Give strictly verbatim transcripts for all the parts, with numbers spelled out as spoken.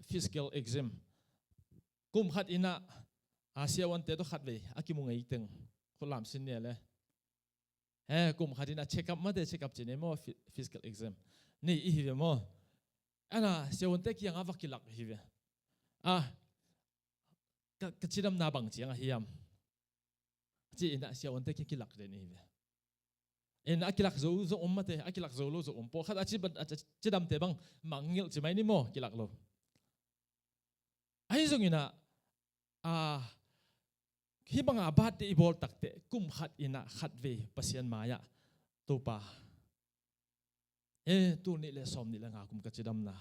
physical exam. Kum khat in ah, a, siavuante tawh khat vei a kimu ngei teng, khut lam sin ni a le. He, kum khat in ah check up mate, check up ci ni maw, phy-, physical exam. Ni i hi ve maw. Ana, siavuante kiangah va kilak hi ve. A, ka, ka cidamna bang ciang a hiam? Ci in ah siavuante kiang kilak den hi ve. In a kilak zo zong om mate, a kilak zo lo zong om. Pawlkhat a ci, a, a cidamte bang mangngilh ci mai ni maw, kilak lo. Ahi zongin ah, a, hih banga birthday i bawl takteh, kum khat in ah khat vei Pasian mai-ah, Topa, e, tul nih le sawm nih le nga kum ka cidamna,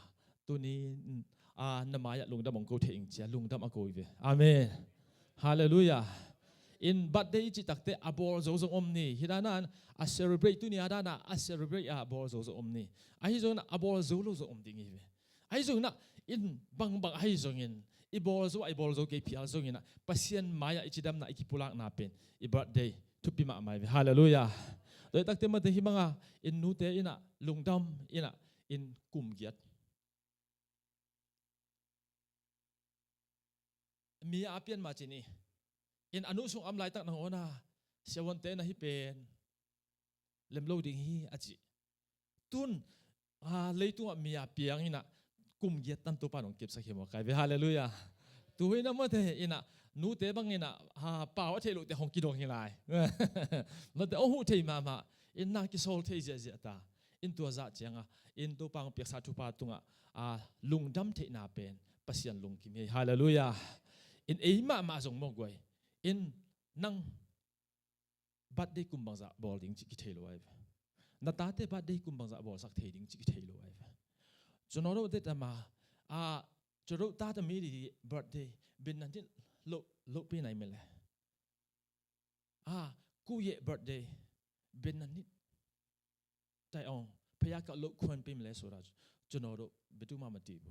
tuni, a, na mai-ah lungdam hong ko thei ing ci a lungdam a ko hi ve. Amen. Halleluiah. In birthday i cih takteh a bawl zo zong om ni. Hih dan a, a celebrate, tuni a dan a, a celebrate a bawl zo zong om ni. Ahi zongin ah a bawl zo lo zong om ding hi ve. Ahi zongin ah in bangbang ahi zongin, i bawl zo a i bawl zo kei phial zongin ah Pasian mai-ah i cidamna, i kipulakna pen i birthday thupi mahmah hi ve. Halleluiah. Tua hi takteh mate hih banga in nute in ah lungdam in ah in kum giat. Mi a pian mah ci ni. In a nu sung a om laitak nangawn a siavuante na hih pen lem lo ding hi a ci. Tun, a, leitungah mi a piang in ah kum giat tan Topa nong kepsak hi maw, kai ve. Halleluiah. Tu hi na mate in ah nute bang in ah, a, pau a theih lohte hong kidong hi lai. Mate hong huh thei mahmah, in na kisawl thei ziahziah ta. In tua zah ciangah in Topa hong piaksa thupha tungah, a, lungdam theihna pen Pasian lungkim hi. Halleluiah. In ei mahmah zong maw guai, in nang birthday kum bangzah bawl ding cih kithei lo ahi ve. Na tate birthday kum bangzah bawlsak thei ding cih kithei lo ahi ve. Cuno lo te tama, a, cuno lo ta tami di birthday bin nan tin lo, lo pi nai mele. A, ku ye birthday bin nan nit tai ong, pheya ka lo khuan pi mele sura. Cuno lo betu mama ti bu.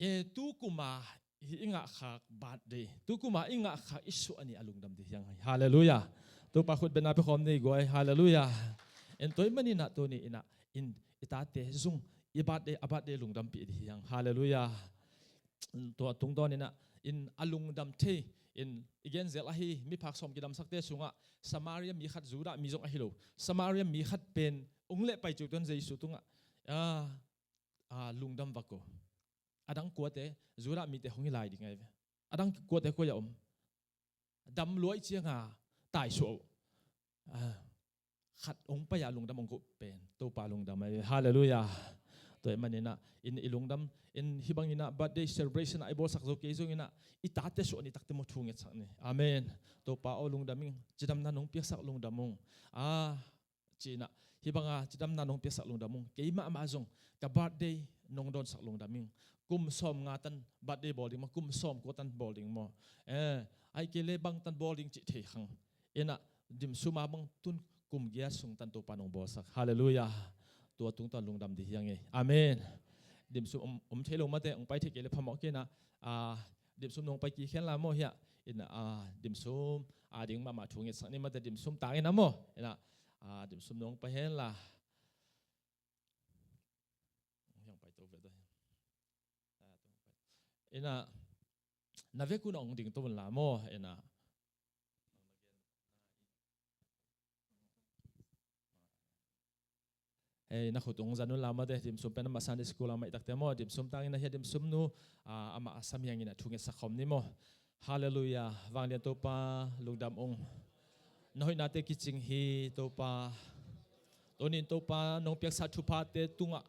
E, tu kuma hih i ngahkhak birthday, tu kuma i ngahkhak i suah ni a lungdam dih hiang. Halleluiah. Topa khut bena pe khawm ni guai. Halleluiah. En toi manin ah tuni in ah in i tate zung i birthday, a birthday lungdam pih dih hiang. Halleluiah. Tua tungtawn in ah in a lungdam thei in i genzel ahi miphak sawm kidamsakte sungah Samaria mi khat, Judah mi zong ahi lo, Samaria mi khat pen ong leh pai ciu tuan Jesu tungah, a, a, lungdam vak o. A dang kuate, Judah mite hong hi lai ding ahi ve. A dang kuate koi a om? Dam luai cianga taisuah uh. A, khat hong pai a lungdam hong koh pen Topa lungdam ahi ve. Halleluiah. Tua hi manin ah in i lungdam, in hih bangin ah birthday celebration ah i bawlsak zo kei zongin ah i tate suah ni takte maw thu ngetsak ni. Amen. Topa aw lungdam ing, cidamna nong piaksak lungdam ung. A, ci-in ah hih banga cidamna nong piaksak lungdam ung. Kei mahmah zong ka birthday nong dawnsak lungdam ing. Kum sawm nga tan birthday bawl ding maw, kum sawm kua tan bawl ding maw? Eh, ai kei le bang tan bawl ding cih thei khang. In ah dimsum a bang tun kum giat sung tan Topa nong bawlsak. Halleluiah. Tua tungtawn lungdam dih hiang e. Amen. Dimsum om, om thei lo mate, ong pai thei kei le phamawh kei in ah, a, dimsum nong pai kik hen la maw hiah. In ah, a, dimsum a ding mahmah thu ngetsak ni mate, dimsum tang in ah maw. In ah, a, dimsum nong pai hen la. Hiang pai to ve to. In ah, na vekun ah ong ding to un la maw. In ah. Hei, na khut ung zan un la mate, dimsum pen amah Sunday school a maih takte maw, dimsum tangin a hia dimsum nu, a, amah a samiangin a thu ngetsak khawm ni maw. Halleluiah, vanglian Topa, lungdam ung. Na hoihnate kicing hi Topa. Tunin Topa, nong piaksa thuphate tungah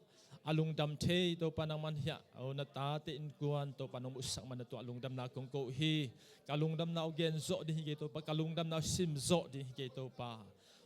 a lungdam thei Topa nangman hiah. O na tate innkuan Topa nong muhsak man a tuah lungdamna kong koh hi. Ka lungdamna uh gen zawh ding hi kei Topa, ka lungdamna uh sim zawh ding hi kei Topa.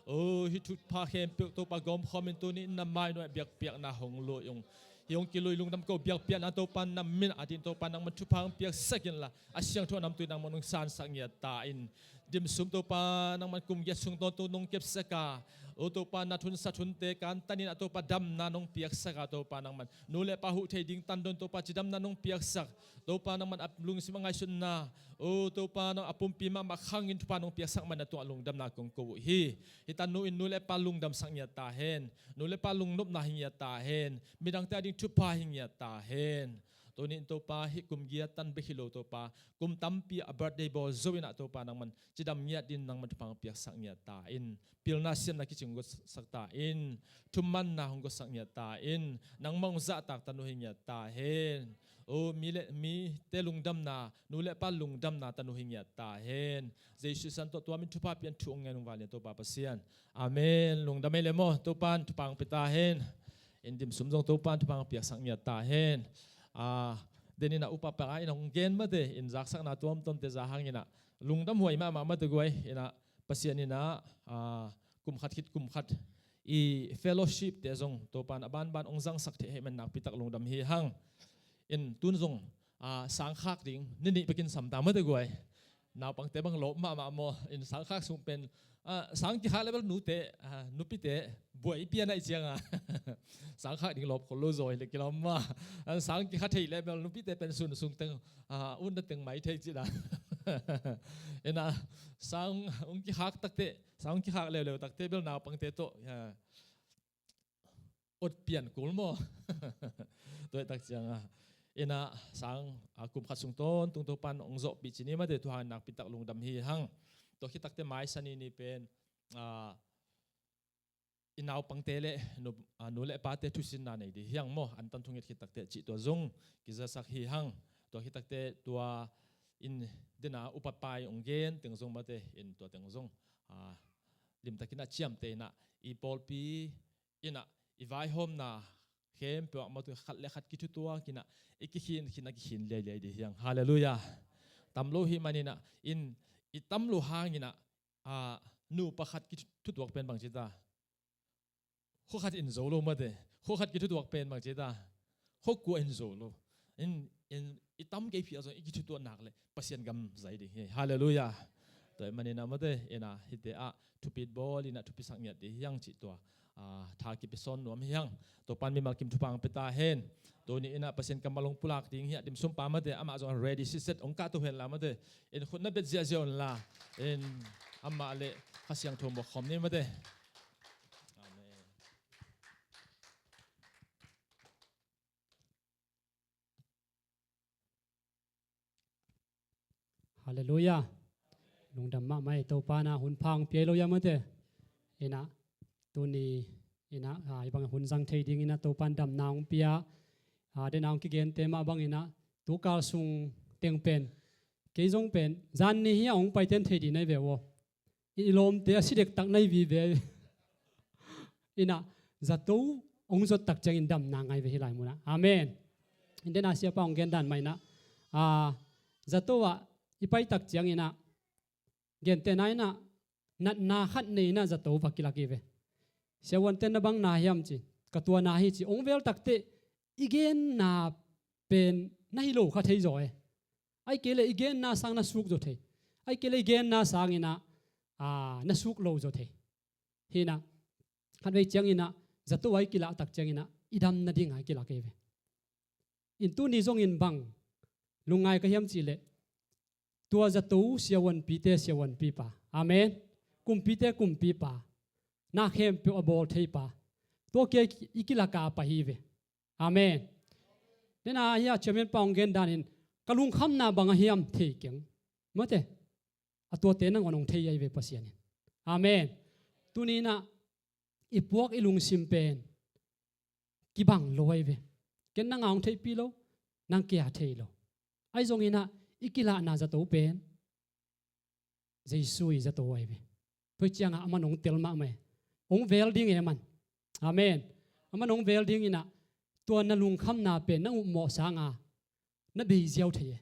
O, hih thupha khempeuh Topa gawmkhawm in tuni in na mai nuai biakpiakna hong lui ung. Hih hong kilui lungdam ko biakpiakna Topa na min a din Topa nangman thupha hong piaksak inla, a siangtho a namtui nangman hong sansak ngiat ta in. Dimsum Topa nangman kum giat sung tawntung nong kepsak a, o Topa na thunsat hunte kantanin ah Topa damna nong piaksak a, Topa nangman nu le pa huh thei ding tandon Topa cidamna nong piaksak, Topa nangman a lungsim a ngaihsutna, o Topa nang a pumpi mahmah khangin thupha nong piaksak man a tungah lungdamna kong ko uh hi. Hih tanu in nu le pa lungdamsak ngiat ta hen. Nu le pa lungnopna hi ngiat ta hen. Midangte a ding thupha hi ngiat ta hen. Tuni in Topa hih kum giat tan bek hi lo Topa, kum tampi a birthday bawl zo in ah Topa nangman cidam ngiat din nangman thupha hong piaksak ngiat ta in, pilna siamna kicing hong gotsak ta in, thumanna hong gotsak ngiat ta in, nangmah hong zahtak tanu hi ngiat ta hen. O mi le mite lungdamna, nu le pa lungdamna tanu hi ngiat ta hen. Jesu san tawh tua min thupha pian thu hong ngen hong val in Topa Pasian. Amen. Lungdam ei le maw, Topan thupha hong pia ta hen. In dimsum zong Topan thupha hong piaksak ngiat ta hen. Ah, den in ah upa pa in ah hong gen mate, in zaksakna tuamtuamte za hang in ah lungdam huai mahmah mate guai. In ah Pasian in ah, ah, kum khat khit kum khat i fellowship te zong Topan a banban hong zangsak thei hei man nakpi tak lungdam hi hang. In tun zong, ah, sangkhak ding ni nih bekin sam ta mate guai. Naupangte bang lawp mahmah maw, in sangkhak sung pen, ah, sang kikhak le bel nute, ah, nupite buai pian ahi cianga sangkhak ding lawp khol lo zaw hi le kilawm mah. Ah, sang kikha thei le bel nupite pen sun sung teng, ah, unna teng mai thei cina. Ina sang hong kikhak takte, sang hong kikhak leuleu takte bel naupangte tawh, ah, ot pian kul maw? Tua hi tak cianga ina sang, a, kum khat sung tawntung Topan hong zawhpih cini mate, tua hang nakpi tak lungdam hi hang. Tua khit takte maisa ni ni pen, a, i naupangte le nu, a, nu le pate thusinna nei dih hiang maw? Antan thunget khit takte cih tua zong kizasak hi hang. Tua khit takte tua in dena upa pa in hong gen teng zong mate, in tua teng zong, a, limtakin a ciamteh in ah i pawlpi in ah i vaihawmna khempeuh ah mawtui khat le khat kithutuak in ah i kikhin khin a kikhin liailiai dih hiang. Halleluiah. Tam lo hi manin ah in i tam lo hangin ah, ah, nu pakhat kithutuak pen bang ci ta? Khua khat in zo lo mate. Khua khat kithutuak pen bang ci ta? Khua kua in zo lo. In, in i tam kei phial zong i kithutuak nak le Pasian gam zai ding hi. Halleluiah. Tua hi manin ah mate, in ah hite ah thupit bawl in ah thupisak ngiat dih hiang cih tua, ah, tha kipisawn nuam hiang. Topan mimal kim thupha hong pia ta hen. Tuni in ah Pasian kammal hong pulak ding hi a dimsum pa mate, amah zong ready siset hong kah to hen la mate. In khut na bet ziahziah un la. In amah le Kha Siangtho mawk khawm ni mate. Amen. Halleluiah. Lungdam mahmah ei, Topa na hun pha hong pia ei lo ia mate. In ah tuni in ah, a, i bang hun zang thei ding in ah Topan damna hong pia, a, dena hong kigente mah bang in ah tukal sung teng pen kei zong pen zan ni hi a hong paiten thei dih nai ve aw. I lawmte a si dektak nai vive. In ah zato hong zot tak ciangin damna ngai ve hi lai mun ah. Amen. In dena siapa hong gen dan mah in ah, a, zato ah i pai tak ciangin ah gentehna in ah natna khat nei in ah zato va kilak hi ve. Siavuante na bang na hiam ci, ka tua na hi ci, hong vel takte i genna pen na hi lo kha thei zaw e. Ai kei le i genna sang na suk zaw thei. Ai kei le i genna sang in ah, a, na suk lo zaw thei. Hi in ah khatvei ciang in ah zato a i kilah tak ciang in ah i dam nading a i kilak hi ve. In tuni zongin bang lungngai ka hiam cih leh tua zato siavuanpite siavuanpipa. Amen. Kumpite kumpipa. Na khempeuh a bawl theipa. Tua kia i kilaka pa hi ve. Amen. Dena hi a chairman pa hong gen danin ka lungkhamna bang a hiam thei keng. Mate. A tuate nangawn hong thei ahi ve Pasian in. Amen. Tuni in ah i puak i lungsim pen kibang lo ahi ve. Ken nang a hong theihpih lo, nang kia thei lo. Ahi zongin ah i kilahna zato pen Jesu i zato ahi ve. Tua hi ciangah aman hong tel mahmah e. Hong vel ding e aman. Amen. Aman hong vel ding in ah tua na lungkhamna pen nang upmawh sanga na bei ziau thei e.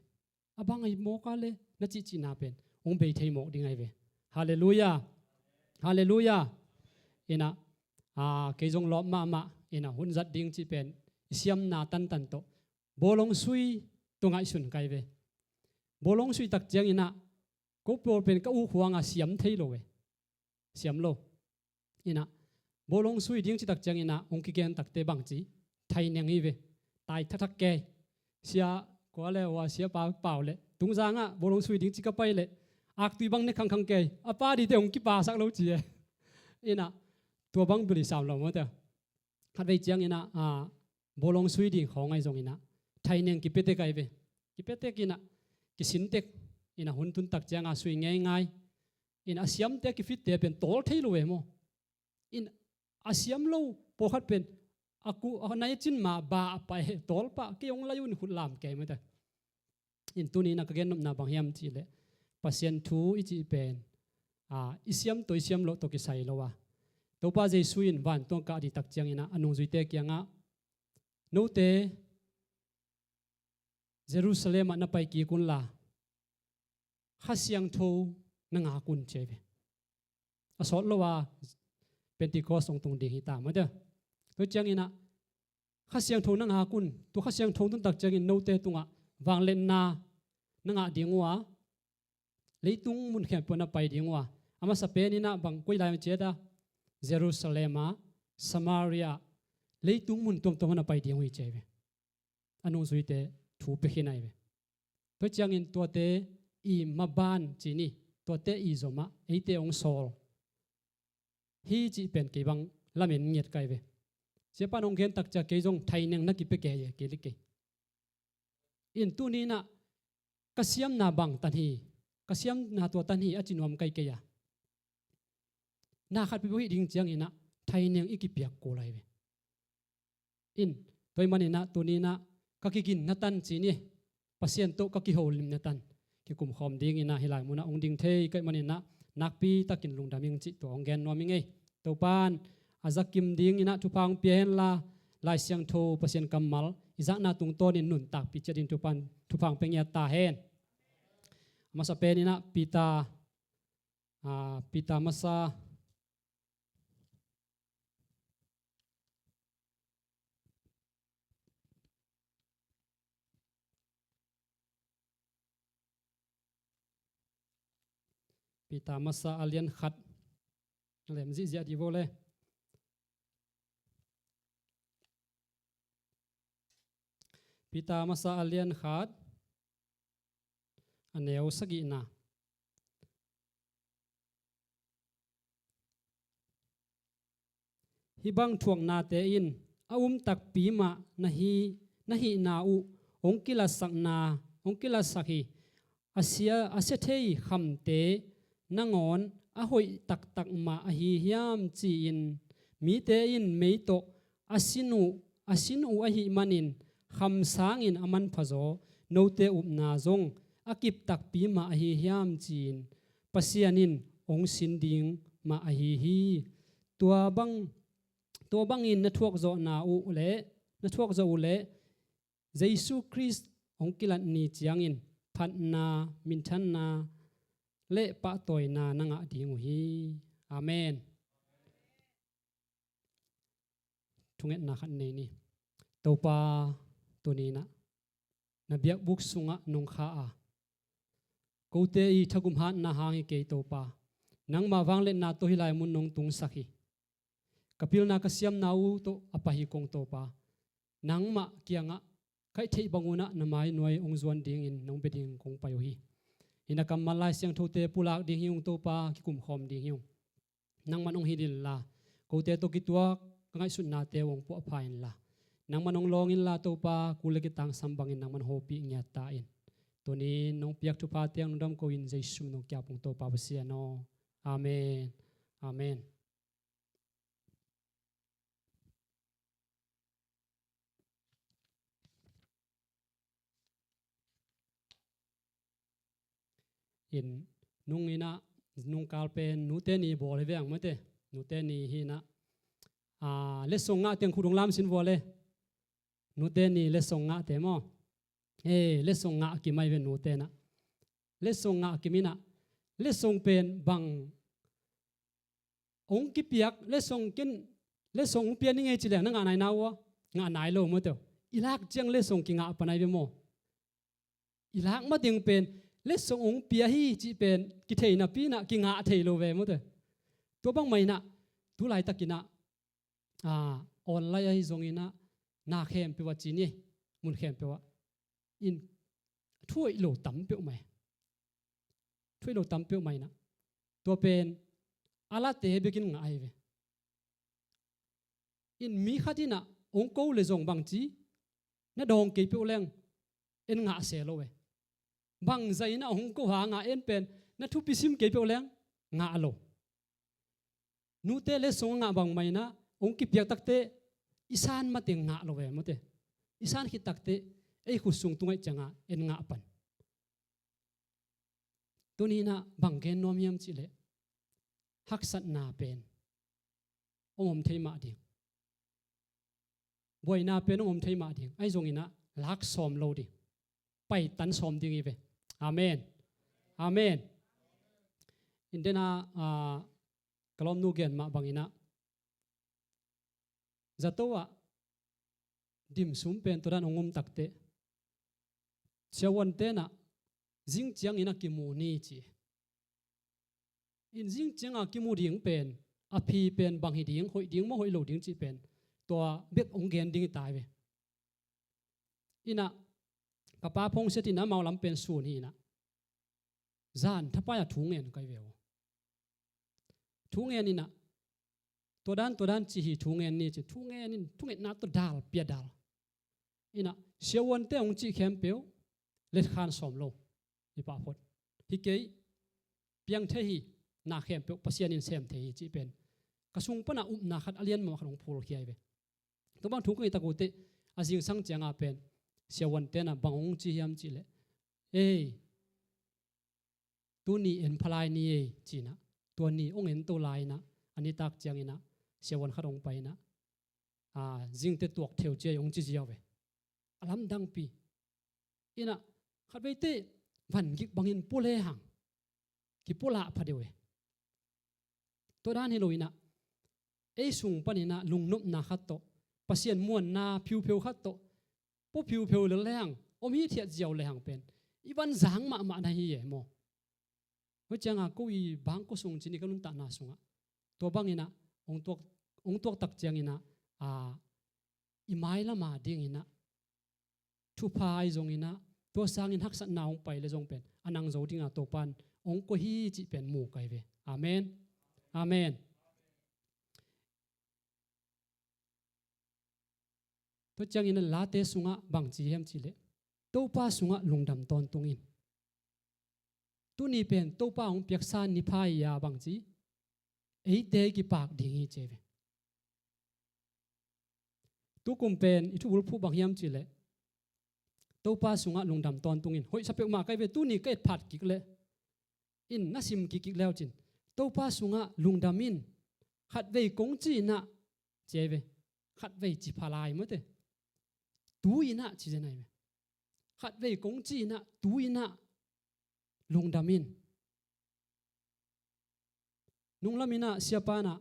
A bang ahi mawk a le na cihcihna pen hong bei thei mawk ding ahi ve. Halleluiah. Halleluiah. In ah, a, kei zong lawp mahmah in ah hun zat ding cih pen i siamna tantan tawh bawlung sui tawh ngaihsun kai ve. Bawlung sui tak ciang in ah Ko pawl pen ka uk huanga siam thei lo ve. Siam lo. Inah, bawlung sui ding citak cianginah hong kigen takte bangci, thaineng hi ve. Tai thakthak kei. Sia kua le ua sia pa pau le tungzangah bawlung sui ding ci ka pai le aktui bang ne khangkhang kei. A pa dite hong kipasak lo ci e. Inah, tua bang bil i sam lo mawte. Khatvei cianginah, a, bawlung sui ding khawng ahi zonginah thaineng kipetek ahi ve. Kipetek inah, kisintek inah hun tuntak cianga sui ngeingai. Inah a siamte a kifitte pen tawl thei lo e maw. Inah a siam lo pawlkhat pen a ku a nai a cin ma ba a pai tawl pah kei hong lai un khut lam kei mawte. In tuni inah ka gennopna bang hiam cihleh Pasian thu i cih pen, a, i siam tawh i siam loh tawh kisai lo a, Topa Jesu in vantung kah dihtak cianginah a nungzuite kiangah, note Jerusalem ah na pai kik unla Kha Siangtho na ngak un ci ahi ve. A sawt lo a Pentecost hong tung ding hi ta mawte. Tua cianginah Kha Siangtho na ngak un, tua Kha Siangtho tuntak ciangin note tungah vangliatna na ngah ding uh a, leitung mun khempeuh na pai ding uh a, a masa peninah bang koi lai ciat a, Jerusalem ah, Samaria, leitung mun tuamtuam ah na pai ding uh hi ci ahi ve. A nungzuite thu pia khin ahi ve. Tua ciangin tuate i maban ci ni, tuate i zomah eite hong sawl hi cih pen kei bang lamen ngiat kai ve. Siapa in hong gen takcia kei zong thaineng na kipia kei e, kei le kei. In tuni inah ka siamna bang tan hi, ka siamna tua tan hi a ci nuam kai kei a, na khat peuh hih ding cianginah thaineng i kipiak kul ahi ve. In, tua ahih maninah tuni inah ka kiginna tan ci ni, Pasian tawh ka kiholimna tan kikumkhawm dinginah hih lai munah hong ding thei ka hih maninah nakpi takin lungdam ing cih tua hong gen nuam ing ei. Topa in a zakim dinginah thupha hong pia henla, Lai Siangtho Pasian kammal i zakna tungtawnin nuntakpih ciat ding Topa in thupha hong pia ngiat ta hen. A masa peninah Peter, a, Peter masa Peter masa a lian khat. A lem zihziah dih vo le. Peter masa a lian khat, a neu sagihna. Hih bang thuaknate in a um takpi mah na hi, na hihna uh hong kilatsakna, hong kilatsak hi. A sia, a sia thei khamte nangawn a hoih taktak mah ahi hiam ci-in mite in mei tawh a sin uh, a sin uh ahih manin kham sangin a manphazaw, note upna zong a kip takpi mah ahi hiam ci-in Pasian in hong sin ding mah ahi hi. Tua bang, tua bangin na thuakzawhna uh le, na thuakzawh uh le Jesu Khrist hong kilat ni ciangin phatna, minthanna le pahtawina na ngah ding uh hi. Amen. Thungetna khat nei ni. Topa, tuni inah na biakbuk sungah nong kha a, kote i thagum hatna hang hi kei Topa. Nangmah vangliatna tawh hih lai mun nong tungsak hi. Ka pilna ka siamna uh tawh a pai hi kong Topa. Nangmah kiangah ka hih theih bang unah na mai nuai hong zuan dingin nong bia ding kong pai uh hi. Hih na kammal Lai Siangthote pulak ding hi ung Topa, kikumkhawm ding hi ung. Nangman hong hilh inla, kote tawh kituak ka ngaihsutnate uh hong puahpha inla, nangman hong lawng inla Topa, kul le kitangsam bangin nangman hopih ngiat ta in. Tuni nong piak thupha tiang nong dam ko in Jesu min nong kiap ung Topa Pasian aw. Amen. Amen. In nung inah, nungkal pen nute ni bawl hi veng mawte. Nute ni hi inah, a, letsong ngahte ang khut hong lam sin vua le. Nute ni letsong ngahte maw. He, letsong ngah kim ahi ve nute inah. Letsong ngah kim inah, letsong pen bang hong kipiak, letsong ken, letsong hong pia ni ngei ci leng na ngah nai na ua, ngah nai lo mawte. I lak ciang letsong kingah pan ahi ve maw. I lak ma ding pen letsong hong pia hi cih pen kithei napi inah kingah thei lo ve maw te. Tua bangmah inah tu laitakinah, a, online ahi zonginah na khempeuh ah ci ni, mun khempeuh ah in thu hoih lo tam peuhmah, thu hoih lo tam peuhmah inah tua pen a late bekin ngah ahi ve. In mi khat inah hong ko le zong bangci na dawng kei peuh leng en ngah se lo e. Bangzah inah hong ko hanga en pen na thupi sim kei peuh leng ngah lo. Nute letsong a ngah bangmah inah hong kipiak takte i san mateng ngah lo e maw te. I san khit takte ei khut sung tung aih cianga en ngah pan. Tuni inah bang gen nuam hiam cihleh haksatna pen hong om thei mah ding. Buaina pen hong om thei mah ding. Ahi zonginah lak sawm lo ding, paitan sawm ding hi ve. Amen. Amen. Indena, a, ka lawmnu gen mah banginah zato ah dimsum pen tua dan hong um takte siavuan tenah zing ciangin a kimu ni ci. In zing cianga kimu ding pen a phi pen bang hi ding, hoih ding maw hoih lo ding cih pen tua bek hong gen ding hi ta hi ve. Inah ka pa phongset inah amau lam pen sun hi inah zan thapai a thu ngen kai ve aw. Thu ngen inah tua dan tua dan ci hi thu ngen ni ci, thu ngen in thungetna tua dal pia dal. Inah siavuante hong cih khempeuh letkhan sawm lo hi pah phot. Hi kei, piang thei hi, na khempeuh Pasian in sem thei hi cih pen ka sung pana upna khat a lian mah khat hong phulkhia hi ve. Tua bang thu ka ngei tak uh teh a zingsang cianga pen siavuan tenah bang hong ci hiam cihleh, ei, tuni en phalai ni ei cinah tua ni hong en to lai inah a nitak cianginah siavuan khat hong pai inah, a, zingte tuak theu ci ei hong ci ziau ve. A lamdangpi inah khatveite vangik bangin pule hang kipulah pha deuh e. Tua dan hi lo inah ei sung paninah lungnopna khat tawh, Pasian muanna phiupheu khat tawh pua phiupheu le lehang om hithiat ziau lehang pen i van zang mahmah na hi e maw. Hoi cianga ko i bang ko sung cin i ka nuntakna sungah tua banginah hong tuak, hong tuak tak cianginah, a, i mailama dinginah thupha ahi zonginah tua sangin haksatna hong pai le zong pen a nang zo dinga Topan hong koih hi cih pen mu kai ve. Amen. Amen. Tua ciangin a late sungah bang ci hiam cihleh Topa sungah lungdam tawntung in. Tuni pen Topa hong piaksa ni pha hi a bang ci eite kipak ding hi ci ve. Tukum pen i thubulphuh bang hiam cihleh Topa sungah lungdam tawntung in. Hoihsa peuhmah kai ve, tuni ka etphat kik leh in na sim kik kik leucin Topa sungah lungdam in. Khatvei kong ci inah ci ve. Khatvei ci pha lai mawte. Tu inah ci zenai ve. Khatvei kong ci inah tu inah lungdam in. Nunglam inah siapa inah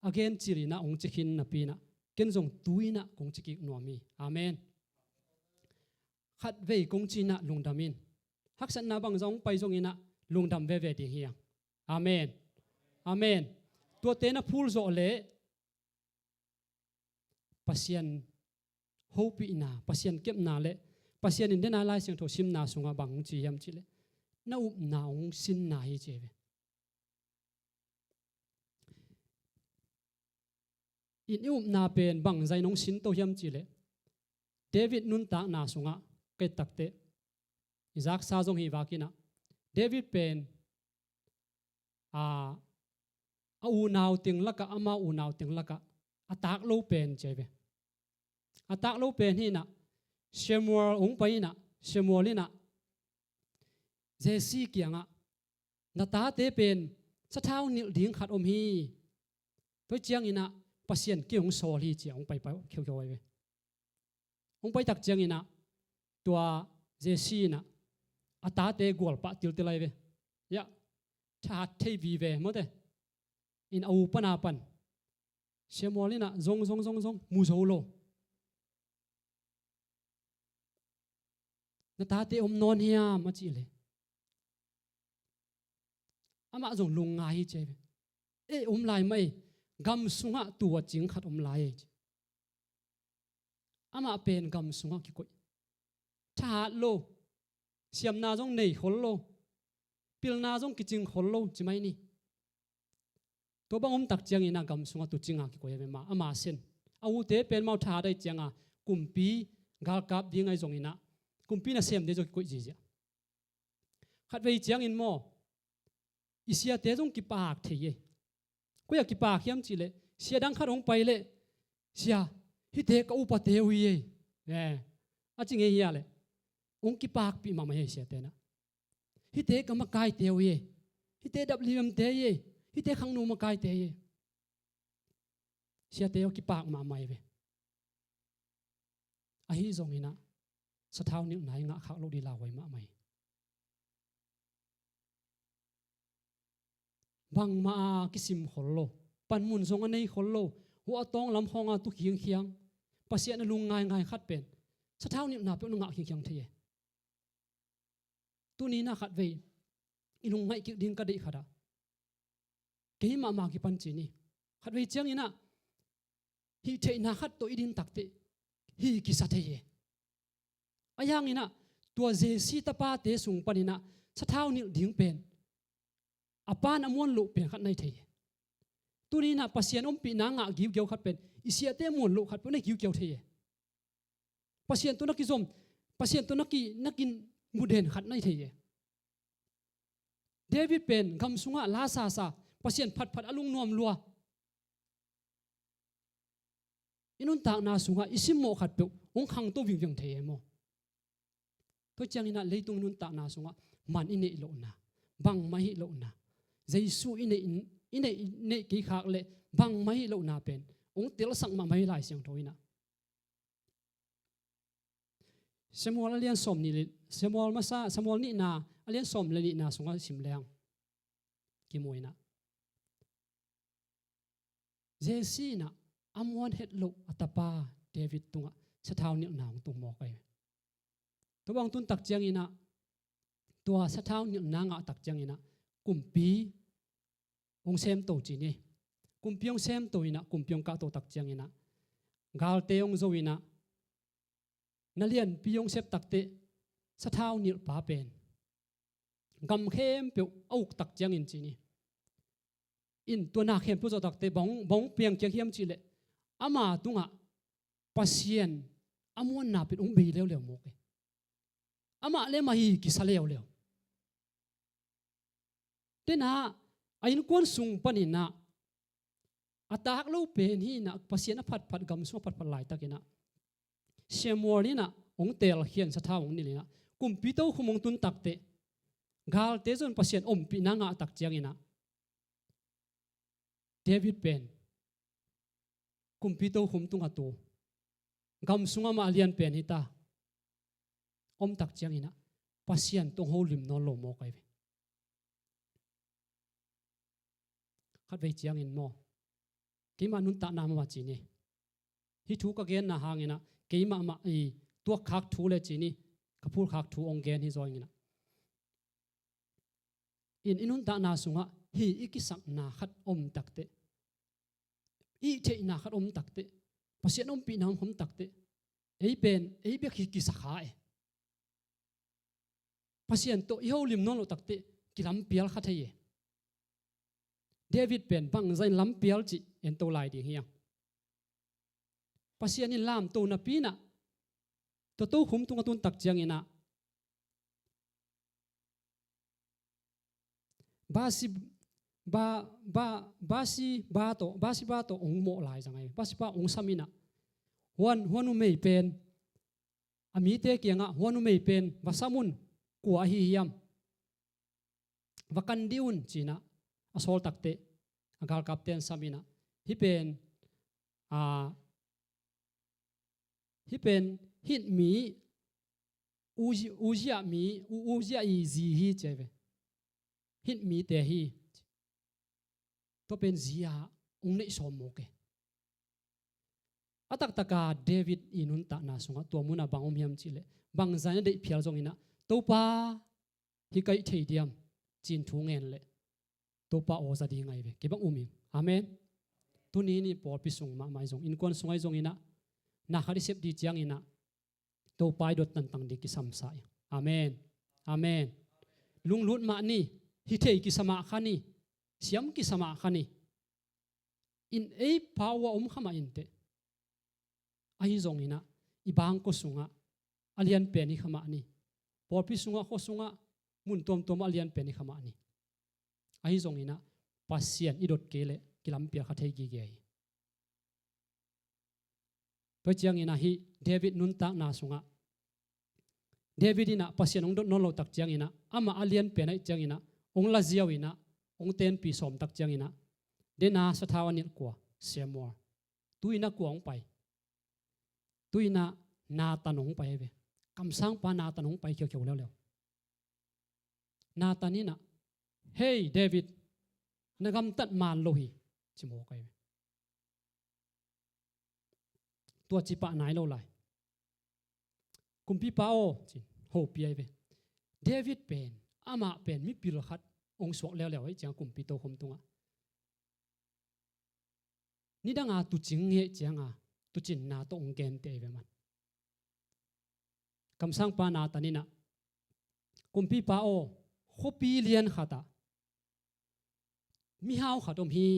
a gen cil inah hong ci khin napi inah ken zong tu inah kong ci kik nuam hi. Amen. Khatvei kong ci inah lungdam in. Haksatna bangzah hong pai zong inah lungdam veve ding hi ang. Amen. Amen. Tuate na phul zawh leh Pasian hopihna, Pasian kepna le Pasian in dena Lai Siangtho simna sungah bang hong ci hiam cihleh na upna hong sinna hi ci ve. In i upna pen bangzah in hong sin to hiam cihleh David nuntakna sungah ka et takteh i zaksa zong hi vakinah David pen a, a unau teng lakah, ama unau teng lakah a tak lo pen ci ve. A tak lo pen hi inah Samuel hong pai inah Samuel inah Jesse kiangah na tate pen sathau nilh ding khat om hi. Tua cianginah Pasian kiang hong sawl hi ci a hong paipai khiukheu ahi ve. Hong pai tak cianginah tua Jesse inah a tate gualpah tiltil ahi ve. Yah, thahat thei vive mawte. In a u pana pan Samuel inah zong zong zong zong mu zo lo. Na tate om nawn hiam a cihleh Amah zong lungngai hi ci hi ve. Ei, om lai mah ei, gam sungah tua cing khat om lai ei ci. Amah pen gam sungah kikoih. Thahat lo, siamna zong nei khol lo, pilna zong kicing khol lo ci mai ni. Tua bang om tak ciangin ah gam sungah tuucinga kikoih hi ve mah, ama sin. A ute pen mau thahat ahih cianga kumpi galkap ding ahi zongin ah, kumpi nasem ding zong kikoih ziahziah. Khatvei ciangin maw, i siate zong kipak thei ei. Koi-ah kipak hiam cihleh, sia dang khat hong pai leh, "Sia, hihte ka upate uh hi ei," eh, a ci ngei hi a leh, hong kipakpih mahmah hi ei siate nah. "Hihte ka makaite uh hi ei, hihte dap limte hi ei, hihte khangno makaite hi ei." Siate uh kipak mahmah hi ve. Ahi zongin ah sathau nilhna i ngah khak loh ding lauhuai mahmah hi. Bangmah a kisim khol lo, panmun zong a nei khol lo, hua a tawng lam khawnga tu khiangkhiang, Pasian a lung ngaingai khat pen sathau nilhna peuh na ngah khiangkhiang thei hi. Tuni-in ah khatvei i lungngaih kik ding ka deih khat ah, kei mahmah kipan ci ni. Khatvei ciangin ah hih theihna khat tawh i din takteh hih kisa thei hi. Ahi hangin ah tua Jesse tapate sung panin ah sathau nilh ding pen a pan a muan loh pen khat na hi thei hi. Tuni-in ah Pasian ompihna ngah giugiau khat pen i siate muan loh khat peuh na hi giugiau thei hi. Pasian tawh na kizom, Pasian tawh na ki, na kimu den khat na hi thei hi. David pen gam sungah la sasa, Pasian phatphat a lungnuam lua. I nuntakna sungah i simmawh khatpeuh hong khangto vingving thei hi maw? Tua ciangin ah leitung i nuntakna sungah man i neih lohna, bangmah hih lohna, Jesu i neih, i neih, i neih kei khak leh bangmah hih lohna pen hong telsak mahmah hi Lai Siangtho in ah. Samuel a lian sawm nih le, Samuel masa, Samuel nihna a lian sawm le nihna sungah sim leng kimu in ah, Jesse in ah a muan het loh a tapa David tungah sathau nilhna hong tung mawk ahi. Tua bang tun tak ciangin ah, tua sathau nilhna ngah tak ciangin ah kumpi hong semto ci ni. Kumpi hong semto in ah, kumpi hong kahto tak ciangin ah, galte hong zo in ah, na lianpi hong sep takteh sathau nilhpa pen gam khempeuh a uk tak ciangin ci ni. In tua na khempeuh zawh takteh bang, bang piangkiak hiam cihleh, ama tungah Pasian a muanna pen hong bei leuleu mawk hi. Amah le mah hi kisa leuleu. Denah a innkuan sung panin ah a tak lo pen hi in ah, Pasian a phatphat, gam sung a phatphat laitakin ah Samuel in ah hong teelkhia in sathau hong nilh in ah, kumpi tokhom hong tun takteh galte zong Pasian ompihna ngah tak ciangin ah, David pen kumpi tokhom tungah tu, gam sungah mah a lian pen hi ta, om tak ciangin ah Pasian tawh hong holim nawn lo mawk ahi ve. Khatvei ciangin maw, keimah nuntakna mahmah ci ni. Hih thu ka genna hangin ah keimah mah i tuakkhak thu le ci ni, ka phulkhak thu hong gen hi zaw ing in ah. In i nuntakna sungah hih i kisakna khat om takteh, i theihna khat om takteh, Pasian ompihna om takteh, ei pen ei bek hi kisa kha e. Pasian tawh i holim nawn loh takteh kilampial kha thei e. David pen bangzah in lampial cih en to lai ding hiam? Pasian in lamto napi in ah, tua tokhom tungah tun tak ciangin ah, Basi, ba, ba, Basi ba tawh, Basi ba tawh hong mawh lai zang ahi. Basi ba hong sam in ah, huan, huan numei pen, a mite kiangah, huan numei pen va sam un, kua ahi hiam? Va kan dih un ci in ah, a sawl takteh a galkapte in sam in ah, hih pen, a, hih pen Hit mi, Uzi-, Uzia mi, U-, Uzia i zi hi ci ahi ve. Hit mite hi. Tua pen zi-a hong neih sawm mawk e. A taktaka David i nuntakna sungah tua munah bang om hiam cihleh, bangzah in a deih phial zongin ah, Topa, hih ka hih thei diam, ci-in thu ngen leh, Topa aw za ding ahi ve. Kei bang um ing. Amen. Tuni ni pawlpi sung mahmah ahi zong, innkuan sung ahi zong inah, na khat i sep ding ciang inah, Topa i dot tangtang ding kisam sa ing. Amen. Amen. Lunglut mah ni, hi thei kisa mah kha ni, siam kisa mah kha ni. In ei pau a om kha mah inteh. Ahi zong inah, i bangkua sungah a lianpen hi kha mah ni. Pawlpi sungah, khua sungah, mun tuamtuamah a lianpen hi kha mah ni. Ahi zong inah, Pasian i dot kei leh kilampial kha thei gige hi. Tua ciang inah hih David nuntakna sungah, David inah Pasian hong dot nawn lo tak ciang inah, amah a lianpen ahih ciang inah, hong laziau inah, hong tenpi sawm tak ciang inah, dena sathau a nilh kua, Samuel. Tu inah kua hong pai? Tu inah Nathan hong pai ahi ve. Kamsangpa Nathan hong pai khiakhia leuleu. Nathan inah, "Hei David, na gamtat man lo hi," ci mawk ahi ve. Tua ci pah nai lo lai. "Kumpipa aw," ci-in hopih ahi ve. David pen, amah pen mipil khat hong suak leuleu ahih ciang kumpi tokhom tungah, nidanga tuucing ngeh cianga tuucinna tawh hong genteh ahi ve man. Kamsangpa Nathan inah, "Kumpipa aw, khuapi lian khatah mihau khat om hi.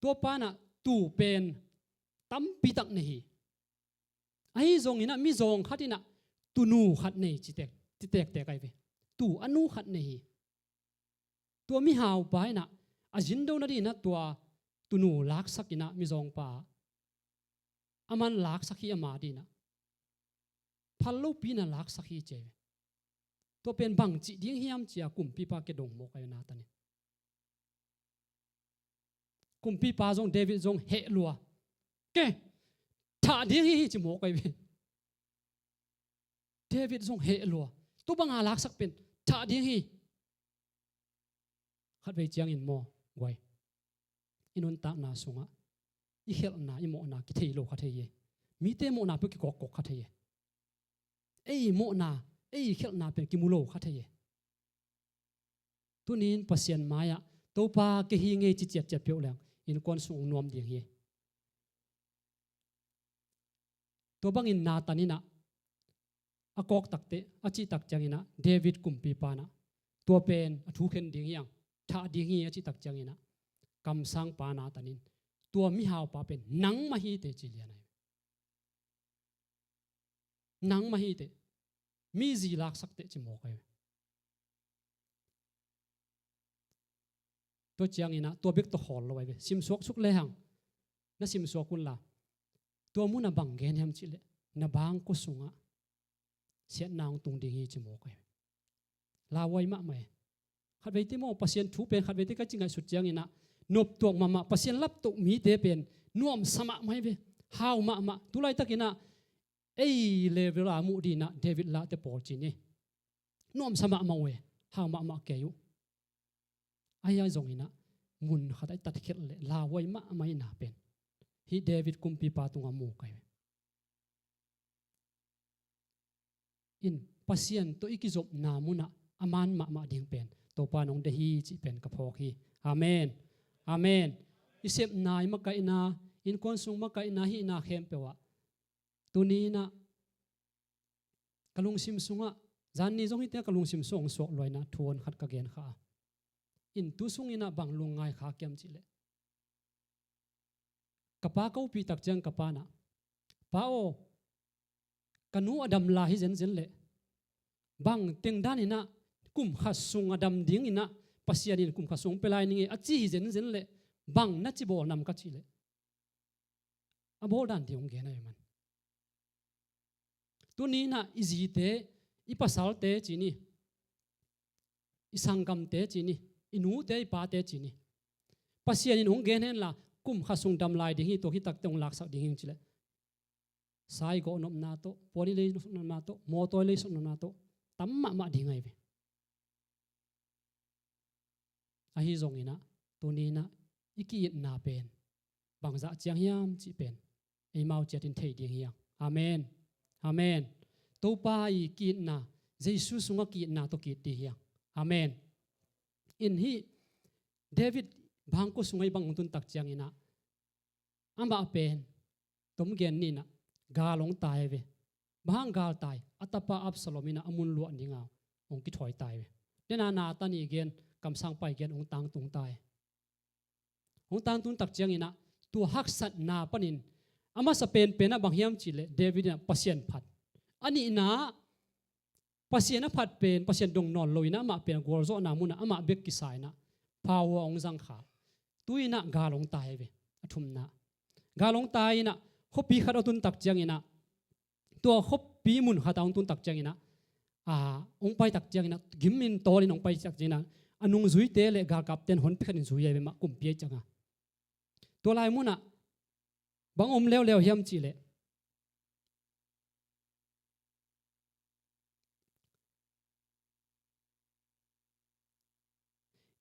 Tuapa inah tuu pen tampi tak nei hi. Ahi zong inah mizawng khat inah tuunu khat nei," ci tek, ci tektek ahi ve. Tuu a nu khat nei hi. Tua mihaupa inah a zindo nading inah tua tuunu laksak inah mizawngpa a man laksak hi, ama ding inah phal lopi inah laksak hi ci ahi ve. Tua pen bangci ding hiam ci-a kumpipa kia dong mawk ahi ve Nathan in. Kumpipa zong, David zong heh lua. "Ke, thah ding hi," ci mawk ahi ve. David zong heh lua. "Tua banga laksak pen thah ding hi." Khatvei ciangin maw, guai, i nuntakna sungah i khelhna, i mawhna kithei lo kha thei hi. Mite mawhna peuh kikawkkawk kha thei hi. Ei mawhna, ei khelhna pen kimu lo kha thei hi. Tuni-in Pasian mai-ah, "Topa, kei hi ing ei," ci ciatciat peuh leng innkuan sung hong nuam ding hi. Tua bangin Nathan inah a kawk takteh, a cih tak ciang inah David kumpipa inah, "Tua pen a thu khen ding hi hang, thah ding hi," a cih tak ciang inah kamsangpa Nathan in, "Tua mihaupa pen nangmah hi teh," ci lian ahi. "Nangmah hi teh, mi zi laksak teh," ci mawk ahi. Tua ciang inah tua bek tawh khawl lo ahi ve. Simsuak suk lehang na simsuak unla, tua munah bang gen hiam cih leh, na bangkua sungah siatna hong tung ding hi, ci mawk ahi ve. Lauhuai mahmah hi. Khatveite maw, Pasian thu pen khatveite ka ci ngaihsut ciang inah noptuak mahmah, Pasian laptoh mite pen nuamsa mahmah hi ve. Hau mahmah. Tu laitak inah ei level a muh ding inah David lahte pawl ci ni. Nuamsa mahmah uh e, hau mahmah kei uh. Ahi zong inah mun khatah i tatkhelh leh lauhuai mahmah i na pen hih David kumpipa tungah mu kei uh. In Pasian tawh i kizopna munah a man mahmah ding pen Topa in hong deih hi cih pen ka phawk hi. Amen. Amen. I sepna, i makaihna, innkuan sung makaihna, hihna khempeuh ah tuni inah ka lungsim sungah, zanni zong hi teh ka lungsim sungah hong suak lua inah thu hong khat ka gen kha a. In tu sung inah bang lungngai kha kiam cih leh, ka pa ka upih tak ciang ka pa inah, "Pa aw, ka nu a dam lai hi zenzen leh, bang teng dan inah kum khat sung a dam ding inah Pasian in kum khat sung pia lai ning e," a ci hi zenzen leh, "Bang na ci bawl nam?" ka cih leh, a bawl dan ding hong gen ahi man. Tuni inah i zite, i pasalte ci ni, i sanggamte ci ni, i nute, i pate ci ni, Pasian in hong gen henla, kum khat sung dam lai ding hi, tua khit takteh hong laksak ding hi ci leh, sa i gawh nopna tawh, puan i lei nopna tawh, mawtaw i lei nopna tawh tam mahmah ding ahi ve. Ahi zong inah tuni inah i ki-itna pen bangzah ciang hiam cih pen eimau ciatin thei ding hi hang. Amen. Amen. Topa i ki-itna, Jesu sungah ki-itna tawh ki-it ding hi hang. Amen. In hih David bangkua sungah i bang hong tun tak ciangin ah, amah pen, tom gen ni in ah, gal hong tai ve. Bang hang gal tai? A tapa Absalom in ah a mun luah ding a hong kithawi tai ve. Dena Nathan i gen, kamsang pai gen, hong tangtung tai. Hong tangtung tak ciangin ah, tua haksatna panin, a masa penpen ah bang hiam cih leh David in ah Pasian phat. A nihna, Pasian a phat pen, Pasian dong nawn lo in ah, amah pen gualzawhna mun ah amah bek kisa in ah, pau a hong zang kha. Tu in ah gal hong tai ve, a thumna. Gal hong tai in ah, khuapi khat a tun tak ciangin ah, tua khuapi mun khat a hong tun tak ciangin ah, a, hong pai tak ciangin ah, gim in tawl in hong pai tak ciangin ah, a nungzuite le galkapte in honpi khat in zui a ve, mah kumpi a hi ciang a. Tua lai mun ah bang om leuleu hiam cih leh,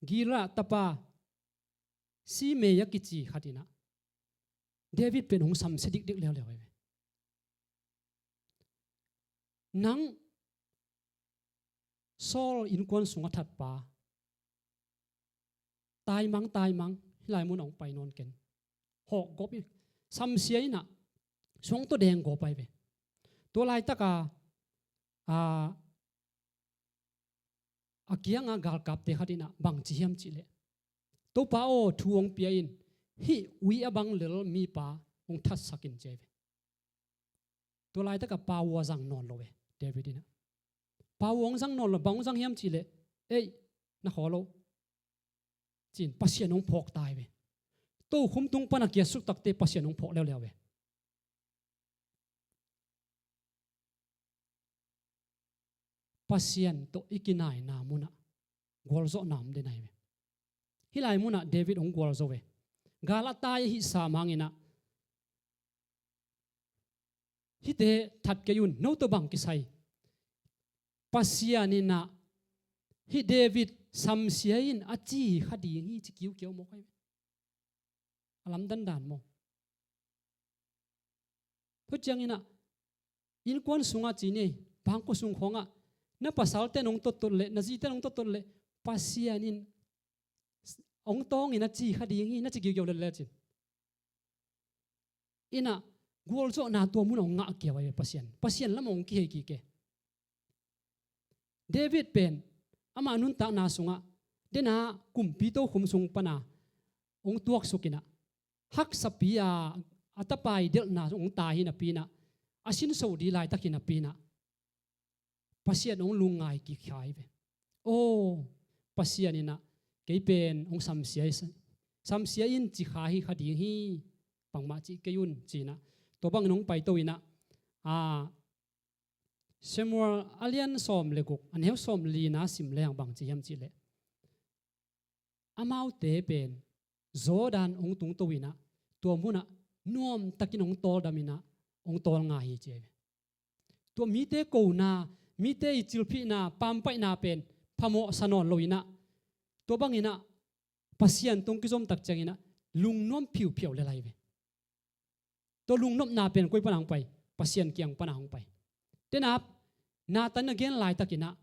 Gera tapa Simei a kici khat in ah David pen hong samsia dikdik leuleu hi ve. Nang Saul innkuan sungah thatpa, taimang, taimang, hih lai mun ah hong pai nawn ken. Hawh gawp hi, samsia in ah, suang tawh deng gawp hi ve. Tua laitak a, a, a kiang a galkapte khat in ah bang ci hiam cih leh, Topa aw, thu hong pia in, hih ui a bang lel mipa hong thatsak in, ci hi ve. Tua laitak a pau a zang nawn lo ve, David in ah. Pau a hong zang nawn lo, bang hong zang hiam cih leh, ei, na khaw lo, ci in Pasian hong phawk tai ve. Tokhom tung pan a kiatsuk takte Pasian hong phawk leuleu ve. Pasian tawh i kinaina mun ah gualzawhna om den ahi ve. Hih lai mun ah David hong gualzo ve. Gal a tai ahih sam hangin ah, hihte that kei un, no tawh bang kisai? Pasian in ah, hih David samsia in a ci kha ding hi, ci kiukiau mawk ahi ve. A lamdang dan maw? Tua ciangin ah, innkuan sungah ci ni, bangkua sung khawngah, na pasalte in hong tottot leh, na zite in hong tottot leh, Pasian in hong tawng in a ci kha ding hi, na ci kiukiau lel le cin. In ah, gualzawhna tua mun ah hong ngah kiau ahi ve Pasian. Pasian lamah hong kihei kik e. David pen, amah nuntakna sungah, dena kumpi tokhom sung pan a hong tuaksuk in ah, haksapi a, a tapa i delhna hong tai hi napi in ah, a sinso ding laitak hi napi in ah, Pasian hong lungngai kik kha hi ve. Aw, Pasian in ah, kei pen hong samsia hi, samsia in ci kha hi kha ding hi, bangmah cih kei un, ci in ah, tua bangin hong paito in ah, a, Samuel a lian sawm le guk, a neu sawm lina sim leng bang ci hiam cih leh, amaute pen Jordan hong tungto in ah, tua mun ah nuamtakin hong tawldam in ah, hong tawl ngai hi, ci hi ve. Tua mite kona, mite i cilphihna, pampaihna pen phamawh sa nawn lo in ah, tua bangin ah Pasian tawh hong kizom tak ciangin ah, lungnuam phiuphiau lel ahi ve. Tua lungnopna pen koi pan a hong pai? Pasian kiang pan a hong pai. Dena Nathan a gen laitakin ah,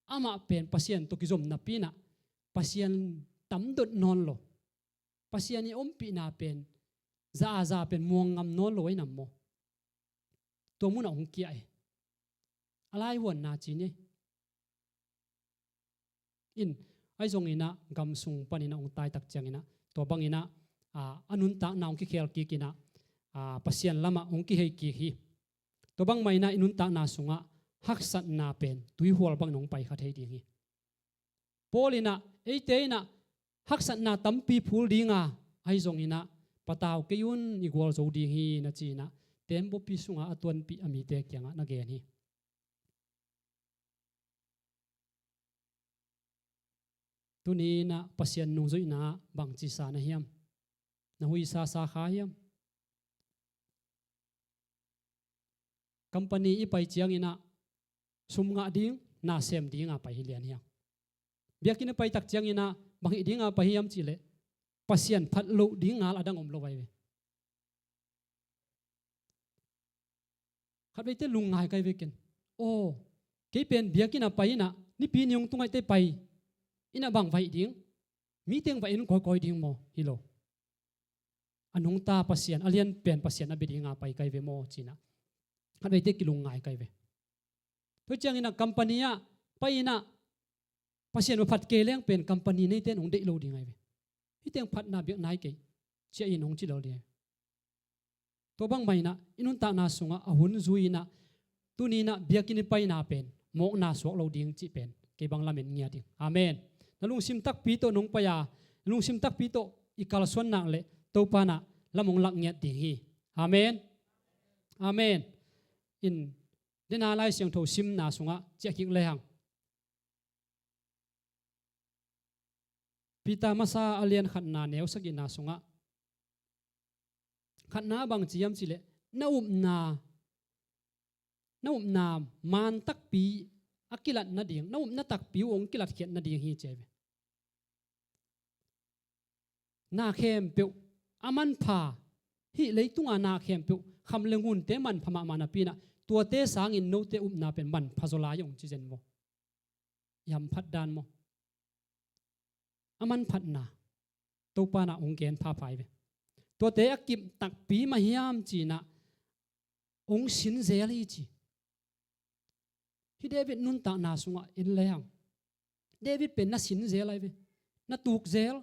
amah pen Pasian tawh kizom napi in ah, Pasian tamdot nawn lo, Pasian i ompihna pen za a za pen muang ngam nawn lo ahi nam maw? Tua mun ah hong kia e. A laivuanna ci ni. In, ahi zongin ah gam sung panin ah hong tai tak ciangin ah, tua bangin ah, a, a nuntakna hong kikhel kik in ah, a, Pasian lamah hong kihei kik hi. Tua bangmah in ah i nuntakna sungah haksatna pen tuihual bangin hong pai kha thei ding hi. Paul in ah, eite in ah haksatna tampi phul ding a, ahi zongin ah patau kei un, i gualzo ding hi, na ci in ah, tembaw pi sungah a tuanpih a mite kiangah na gen hi. Tuni in ah Pasian nungzuihna ah bangci sa na hiam? Na huisa sa kha hiam? Company i pai ciangin ah sum ngah ding, na sem ding a pai hi lian hiam? Biakinn a pai tak ciangin ah bang hih ding a pai hiam cih leh, Pasian phat loh ding ngal a dang om lo ahi ve. Khatveite lungngai kai ve ken. Aw, kei pen biakinn a pai in ah, Nipi ni hong tung ahih teh pai in ah bang va hih ding? Mi teng va en kawikawi ding maw? Hi lo. A nungta Pasian, a lianpen Pasian a bia dinga pai kai ve maw, cinah khatveite kilungngai kai ve. Tua cianginah company ah pai inah Pasian va phat kei leng pen company neite in hong deih lo ding ai ve. Hih teng phatna biak nai kei, ciah in hong ci lo ding ai. Tua bangmah inah i nuntakna sungah a hun zui inah tuni inah biakinn i paina pen mawkna suak lo ding cih pen kei bang lamen ngiat ding. Amen. Na lungsim takpi tawh nong pai a, na lungsim takpi tawh i kalsuan nak leh Topa inah lam hong lak ngiat ding hi. Amen. Amen. In dena Lai Siangtho simna sungah ciah kik lehang, Peter masa a lian khatna neu sagihna sungah khatna bang ci hiam cihleh, na upna, na upna man takpi a kilat nading, na upna takpi uh hong kilatkhiat nading hi ci ai ve. Na khempeuh a manpha, hih leitunga na khempeuh kham le ngunte manpha mahmah napi inah tuate sangin note upna pen manpha zaw lai hong ci zen maw? I hamphat dan maw? A manphatna Topa inah hong gen phapha ai ve. Tuate a kip takpi mah hiam cinah hong sin zel hi ci. Hih David nuntakna sungah en lehang, David pen na sin zel ai ve. Na tuk zel,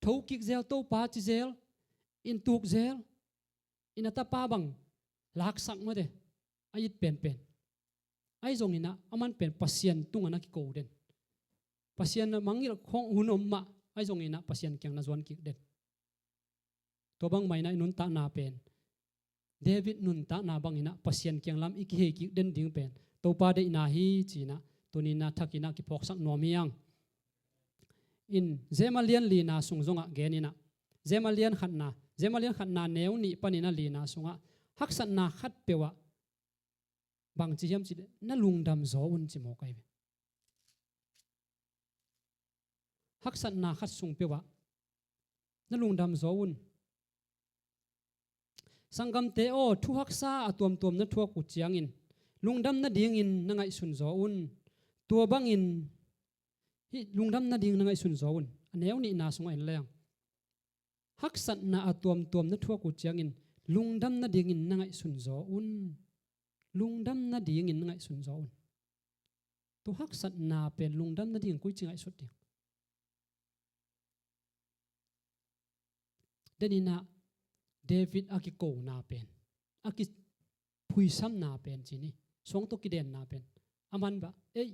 thokik zel, Topa ci zel, in tuk zel, in a tapa bang laksak mawte, a it penpen. Ahi zonginah a man pen Pasian tungah na kiko den. Pasian na mangngilh khong hun om mah, ahi zonginah Pasian kiang na zuan kik den. Tua bangmah inah i nuntakna pen David nuntakna banginah Pasian kiang lam i kihei kik den ding pen Topa deihna hi cinah tuni inah thak inah kiphawksak nuam hi ang. In Jeremiah lian lina sung zongah gen inah, Jeremiah lian khatna, Jeremiah lian khatna neu nih panin a lina sungah haksatna khat peuhah bang ci hiam cihleh, na lungdam zaw un ci mawk ai ve. Haksatna khat sung peuhah na lungdam zaw un. Sanggamte aw, thu haksa a tuamtuam na thuak uh ciangin lungdam nadingin na ngaihsun zaw un. Tua bangin hih lungdam nading na ngaihsun zaw un. A neu nihna sungah en leng, haksatna a tuamtuam na thuak uh ciangin lungdam nadingin na ngaihsun zaw un. Lungdam nadingin na ngaihsun zaw un. Tua haksatna pen lungdam nading koi ci ngaihsut ding. Deninah David a kikona pen, a kiphuisamna pen ci ni, suang tawh kidenna pen a man bah ei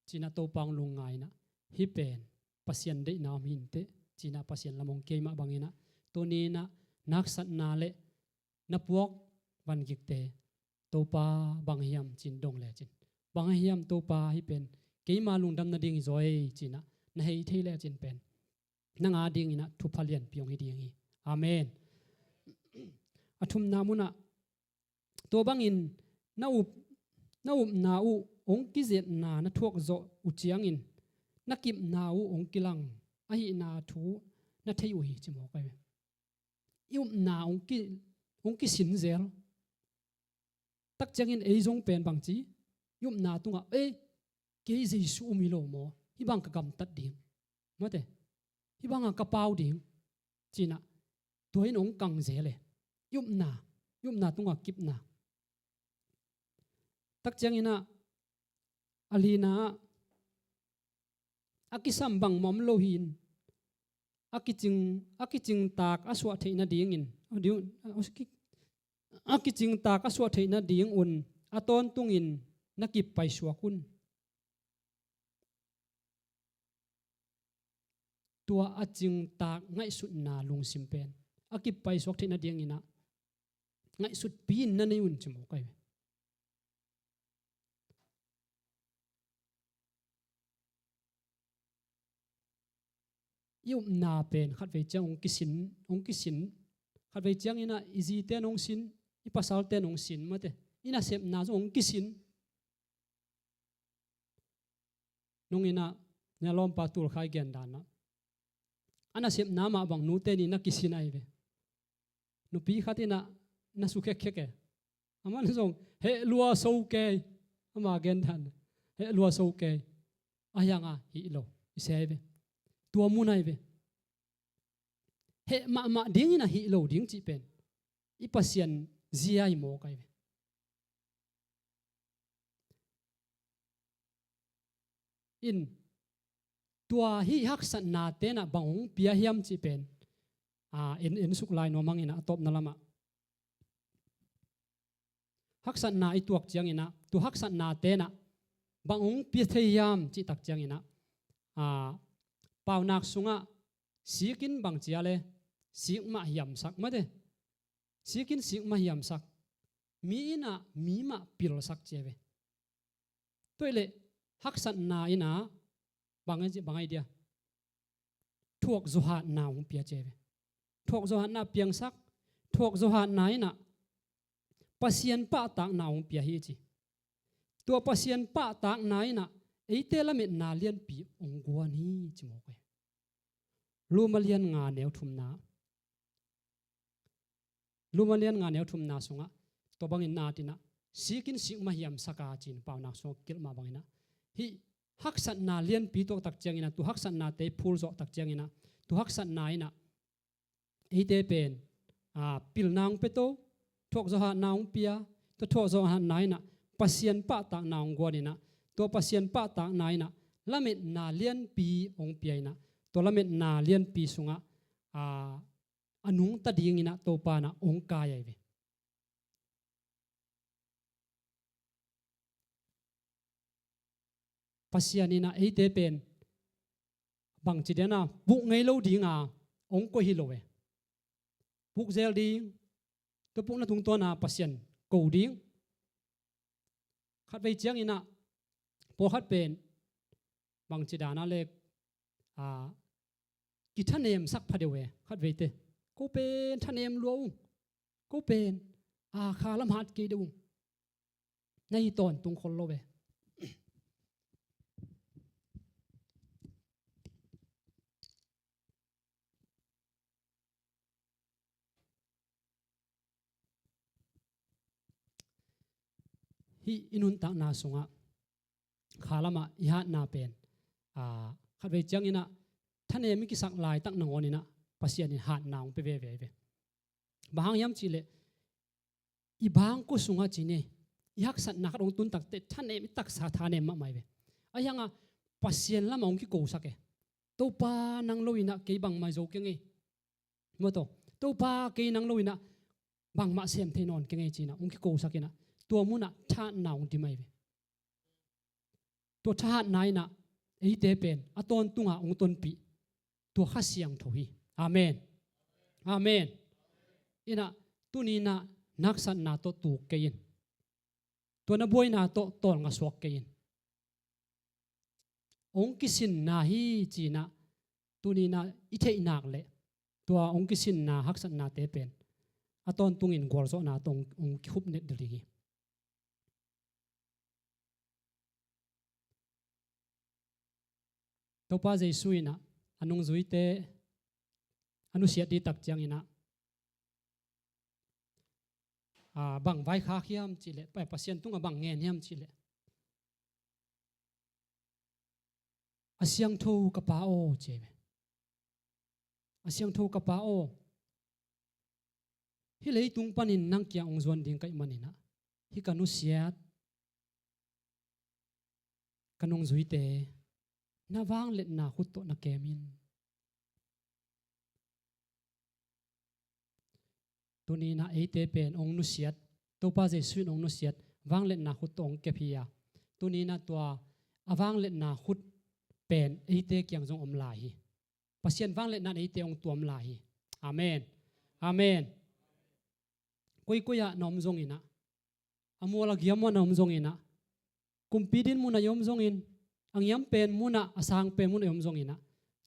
cinah Topa hong lungngai inah, hih pen Pasian deihna om hi inteh cinah Pasian lam hong kei mah banginah, tuni inah na haksatna le na puak vangikte Topa bang hiam cin dong lecin, bang hiam Topa hih pen keima lungdam nading hi zaw ei cinah na hei thei lecin pen nang a dinginah thupha lianpi hong hi ding hi. Amen. A thumna munah, tua bangin na up, na upna uh hong kizetna na thuak zawh uh ciangin na kipna uh hong kilang ahihna thu na thei uh hi ci mawk ai ve. I upna hong ki, hong kisin zel. Tak ciangin ei zong pen bangci, i upna tungah ei, kei Jesu um hi lo maw? Hih bang ka gamtat ding, mate, hih bangah ka pau ding cinah tua in hong kang zel e. I upna, i upna tungah kipna. Tak cianginah a lina ah a kisam bangmah om lo hi-in a kicing, a kicingtak a suah theih nadingin, a kicingtak a suah theih nadingun a tawntungin na kip paisuak un. Tua a cingtak ngaihsutna lungsim pen a kip paisuak theih nadinginah ngaihsutpi in na nei un ci mawk ai ve. I upna pen khatvei ciang hong kisin, hong kisin. Khatvei cianginah i zite in hong sin, i pasalte in hong sin, mate, i nasepna zong hong kisin. Nunginah na lawmpa Tulkhai gendanah a nasepna mah bang nute nih na kisin ai ve. Nupi khat inah na su khekkhek e. Aman zong heh lua so kei. Ama gendan heh lua so kei. A hianga hih lo i sei ve. Tua mun ahi ve. Heh mahmah dingin a hih lo ding cih pen i Pasian zia i mawk ahi ve. In tua hih haksatna tenah bang hong pia hiam cih pen, a, en, en suk lai nuam hangin a tawpna lamah haksatna i tuak cianginah, tua haksatna tenah bang hong pia thei hiam cih tak cianginah, a, Paunak sungah sikin bang cia le, sik mah hiamsak mate. Sikin sik mah hiamsak. Mi innah mi mah pilsak cia ve. Tua hileh haksatna innah bang, bang ai dia, thuak zawhatna hong pia cia ve. Thuak zawhatna piangsak, thuak zawhatna innah Pasian pahtakna hong pia hi ci. Tua Pasian pahtakna innah eite lametna lianpi hong guan hi ci mawk hi. Roma lian nga neu thumna. Roma lian nga neu thumna sungah tua bangin na tinah sikin sik mah hiamsak a cin Paunak sungah kilh mah banginah, hih haksatna lianpi tuak tak cianginah, tua haksatnate phulzawh tak cianginah, tua haksatna innah eite pen, a, pilna hong pia to, thuak zawhatna hong pia, tua thuak zawhatna innah Pasian pahtakna hong guan innah, tua Pasian pahtakna innah lametna lianpi hong pia innah, tua lametna lianpi sungah, a, a nungta dinginah Topa innah hong kai ahi ve. Pasian innah eite pen bangci diana buk ngei lo dinga hong koih hi lo e. Buk zel ding, tua bukna tungtawna Pasian ko ding. Khatvei cianginah pawlkhat pen bangci dana le, a, kithanemsak pha deuh e. Khatveite ko pen thanem lua ung, ko pen, a, kha lam hat kei deuh ung. Na hi tawntung khol lo ve. Hih i nuntakna sungah kha lamah i hatna pen, a, khatvei cianginah thanem i kisak laitak nangawninah Pasian in hatna hong pia veve ve. Bang hang hiam cihleh i bangkua sungah cine, i haksatna khat hong tun takteh thanem, i taksa thanem mahmah hi ve. Ahi hanga Pasian lamah hong kikosak e. Topa nang lo innah kei bangmah zo keng ei. Maw taw, Topa kei nang lo innah bangmah sem thei nawn keng ei cinah hong kikosak innah tua munah thahatna hong dim ahi ve. Tua thahatna innah eite pen a tawntunga hong tonpih tua Kha Siangtho hi. Amen. Amen. Innah tuninah na haksatna tawh tuk kei in. Tua na buaina tawh tawlnga suak kei in. Hong kisinna hi cinah tuninah i theihnak le tua hong kisinna haksatnate pen a tawntungin gualzawhna tawh hong, hong kikhupnet ding hi. Topa Jesu innah a nungzuite a nusiat dih tak cianginah, a, bang vaikhak hiam cihleh, Pa-, Pasian tungah bang ngen hiam cihleh, "A siangtho ka Pa aw," ci hi ve. "A siangtho ka Pa aw, hih leitung panin nang kiang hong zuan ding ka hih maninah hih ka nusiat ka nungzuite na vangliatna khut tawh na kem in." Tuninah eite pen hong nusiat, Topa Jesu in hong nusiat, vangliatna khut tawh hong kep hi a. Tuninah tua a vangliatna khut pen eite kiang zong om lai hi. Pasian vangliatna in eite hong tuam lai hi. Amen. Amen. Koikoi ah na om zonginah, a mual a giam ah na om zonginah, kumpi din munah i om zongin, a ngiam pen munah, a sang pen munah i om zonginah,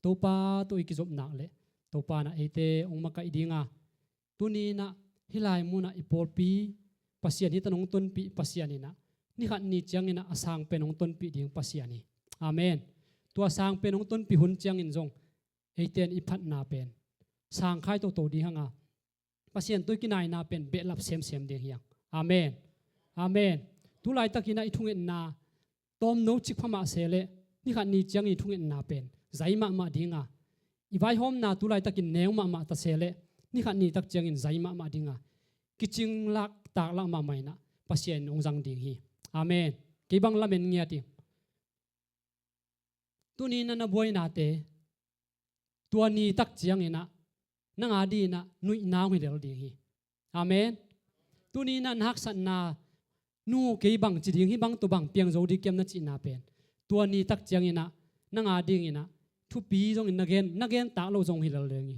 Topa tawh i kizopnak le Topa innah eite hong makaih dinga, tuninah hih lai munah i pawlpi Pasian hi tan hong tonpih Pasian innah nikhat ni cianginah a sang pen hong tonpih ding Pasian hi. Amen. Tua sang pen hong tonpih hun ciangin zong eite in i phatna pen sangkhai toto ding hanga Pasian tawh i kinaina pen behlap semsem ding hi hang. Amen. Amen. Tulaitakinah i thungetna tawmno cik pha mah se leh nikhat ni ciangin i thungetna pen zai mahmah dinga, i vaihawmna tu laitakin neu mahmah ta se leh, ni khat ni tak ciangin zai mahmah ding a, kicing lak tak lak mahmah in ah Pasian in hong zang ding hi. Amen. Kei bang lamen ngiat hi. Tuni in ah na buainate tua ni tak ciangin ah nang a dingin ah nuihna hong hi lel ding hi. Amen. Tuni in ah na haksatna, nu, kei bang ci ding hi, bang tawh bang piang zo ding hiam na cihna pen tua ni tak ciangin ah nang a dingin ah thupi zongin na gen, na gen tak loh zong hi lel ding hi.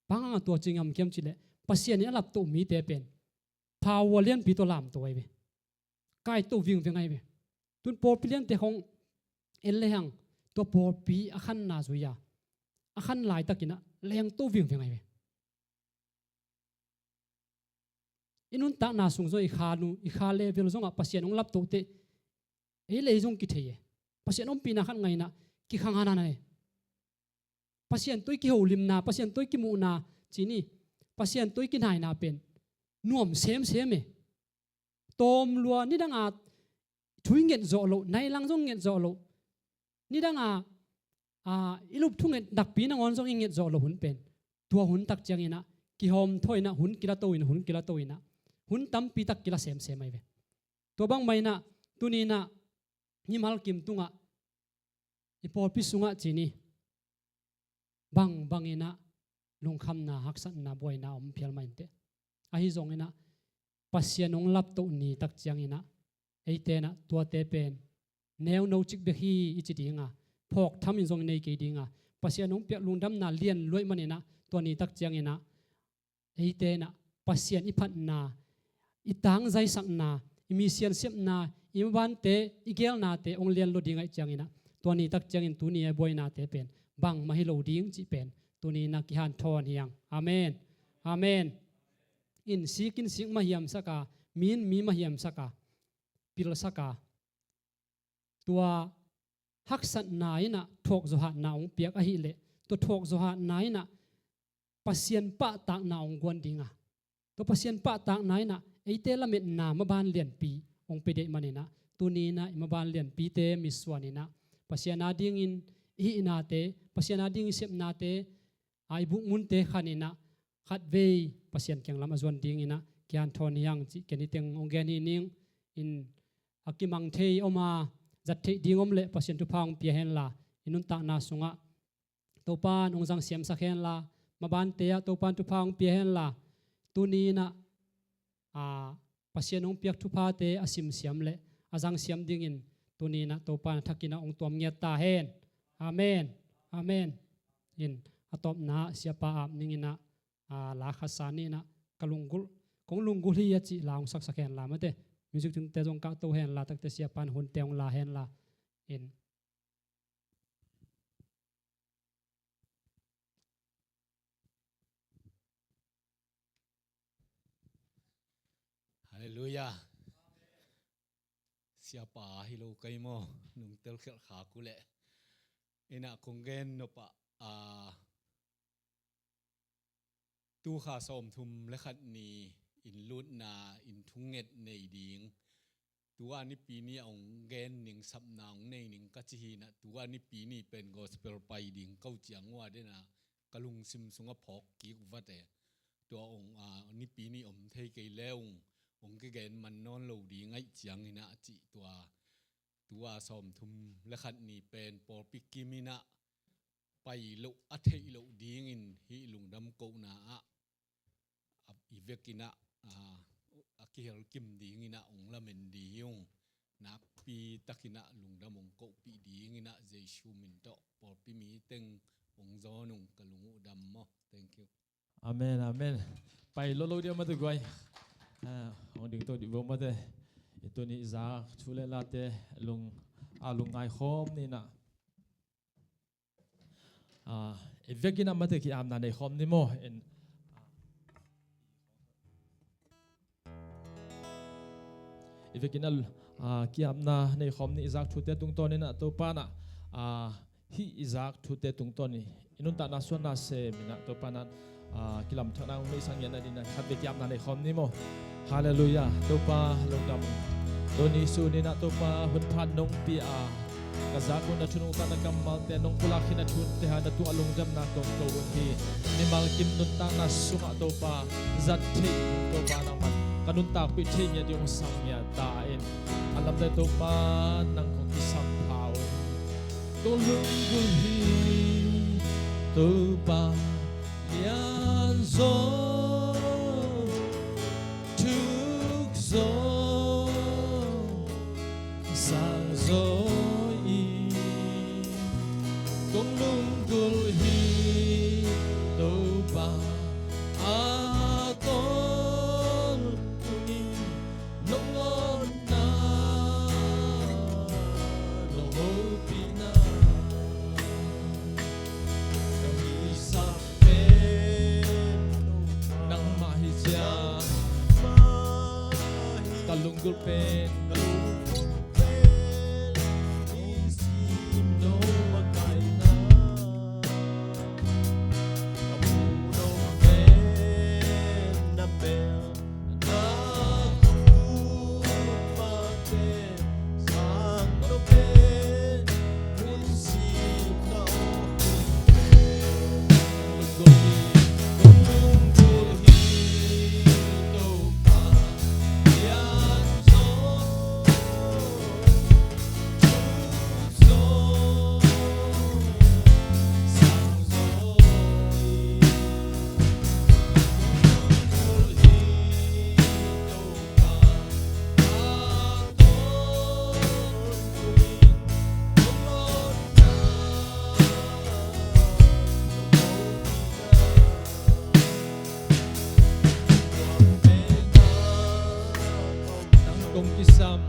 Bang hang a tua ci ngam hiam cih leh, Pasian in a laptoh mite pen power lianpi tawh lamto ahi ve. Kaito vingveng ahi ve. Tun pawlpi liante khawng en lehang, tua pawlpi a khanna zui a, a khan laitakin ah lengto vingveng ahi ve. I nuntakna sung zong, i kha nu, i kha level zongah Pasian hong laptoh teh, ei le ei zong kithei e. Pasian ompihna khat ngah in ah kikhang hanan e. Pasian tawh i kiholimna, Pasian tawh i kimuhna, ci ni, Pasian tawh i kinaina pen nuam semsem e. Tawm lua, nidang a thu i nget zawh loh, nai lang zong nget zawh loh, nidang a, a, i lup thunget nakpi nangawn zong i nget zawh loh hun pen, tua hun tak ciangin ah kihawmthaw in ah, hun kila to in, hun kila to in ah, hun tampi tak kila semsem ahi ve. Tua bangmah in ah tuni in ah mimal kim tungah, i pawlpi sungah ci ni, bangbang in ah lungkhamna, haksatna, buaina om phial mah inteh. Ahi zongin ah Pasian hong laptoh ni tak ciangin ah eite in ah tuate pen neuno cik bek hi i ci ding a, phawk tham in zong i nei kei ding a, Pasian hong piak lungdamna lian luaih man in ah tua ni tak ciangin ah eite in ah Pasian i phatna, i tangzaisakna, i mi siansiamna, i mabante, i geelnate hong lian lua ding ahih ciangin ah, tua ni tak ciangin tuni a buainate pen bangmah hi lo ding cih pen tuni in ah kihanthawn hi hang. Amen. Amen. In sik in sik mahiamsak a, mi in mi mahiamsak a, pilsak a, tua haksatna in ah thuakzawh hatna hong piak ahih leh, tua thuakzawh hatna in ah Pasian pahtakna hong guan ding a, tua Pasian pahtakna in ah eite lametna maban lianpi hong pia deih man in ah, tuni in ah i maban lianpite mitsuan in ah Pasian a dingin i hihnate, Pasian a ding i sepnate, a, i bukmunte khan in ah khatvei Pasian kiang lam a zuan ding in ah kihanthawn hi hang cih ken hi teng hong gen hi ning. In a kimang thei om a, zat theih ding om leh Pasian thupha hong pia hen la, i nuntakna sungah Topa'n hong zang siamsak hen la, mabante ah Topa'n thupha hong pia hen la, tuni in ah, a, Pasian hong piak thuphate a simsiam leh a zangsiam dingin tuni in ah Topa'n a thakin ah hong tuam ngiat ta hen. Amen. Amen. In a tawpna ah Siapa Ap Ning in ah, a, la khat sa ni in ah, ka lunggulh, kong lunggulh hi a cih la hong saksak hen la mate. Music tungte zong kahto hen la, takte Siapa'n hunte hong la hen la. In Halleluiah. Siapa hi lo kei maw, nungtel khialh kha ku leh. In ah kong gen nop ah, a, tu kha sawmthum le khat ni in lutna in thunget nei ding. Tu a nipi ni a hong gen ning, sapna hong nei ning ka ci hi in ah, tu a nipi ni pen gospel pai ding ko ciang uh a den ah ka lungsim sungah phawk kik vat e. Tua hong, a, nipi ni om thei kei le hong, hong kigen man nawn lo ding ahih ciangin ah cih tua, tu a sawmthum le khat ni pen pawlpi kim in ah pai loh a theih loh dingin hih lungdam kohna ah, a, i vekin ah, a, a kihel kim dingin ah hong lamen ding hi ung. Nakpi takin ah lungdam hong kohpih dingin ah Jesu min tawh pawlpi mi teng hong zawn ung, ka lung uh dam maw. Thank you. Amen, amen. Pai lo lo dia mate guai. A, hong ding to di bo mate. I tuni i zak thu le late lung, a, lungngai khawm ni in ah. A, i vekin ah mate ki-apna nei khawm ni maw. In, i vekin ah, a, ki-apna nei khawm ni, i zak thute tungtawn in ah Topa'n ah, a, hih i zak thute tungtawn in i nuntakna suahna sem in ah Topa'n ah, a, kilamthakna hong neihsak ngiat nadingin ah khatvei ki-apna nei khawm ni maw. Halleluiah. Topa lungdam. Tuni sun in ah Topa hun phat nong pia a, Ka zak un na thu nungta na kammalte nong pulak khin a thunte hang na tungah lungdamna kong ko uh hi. Mimal kim nuntakna sungah Topa zat theih Topa nangman ka nuntakpih theih ngiat ding hong sang ngiat ta in. A lamdang Topa nang kong kisam pha uh hi. Kong lunggulh hi Topa lianzaw, thuk zaw, sang zaw in kong lunggulh hi Topa a tawntung in nong lawnna, nong hopihna ka hisap pen nangmah hi ciang ka lunggulh pen Nang kong kisam.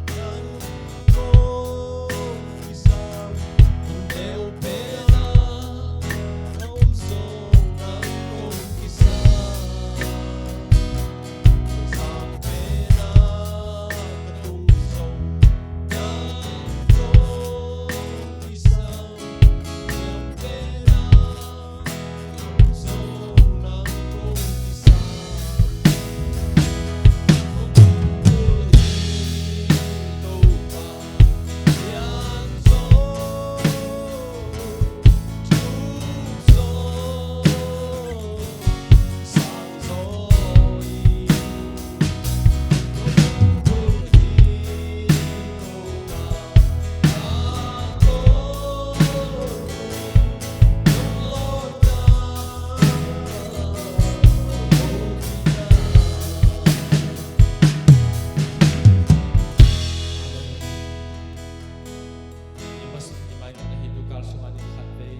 I mas, i mai na hi tukal sungah ni khat vei.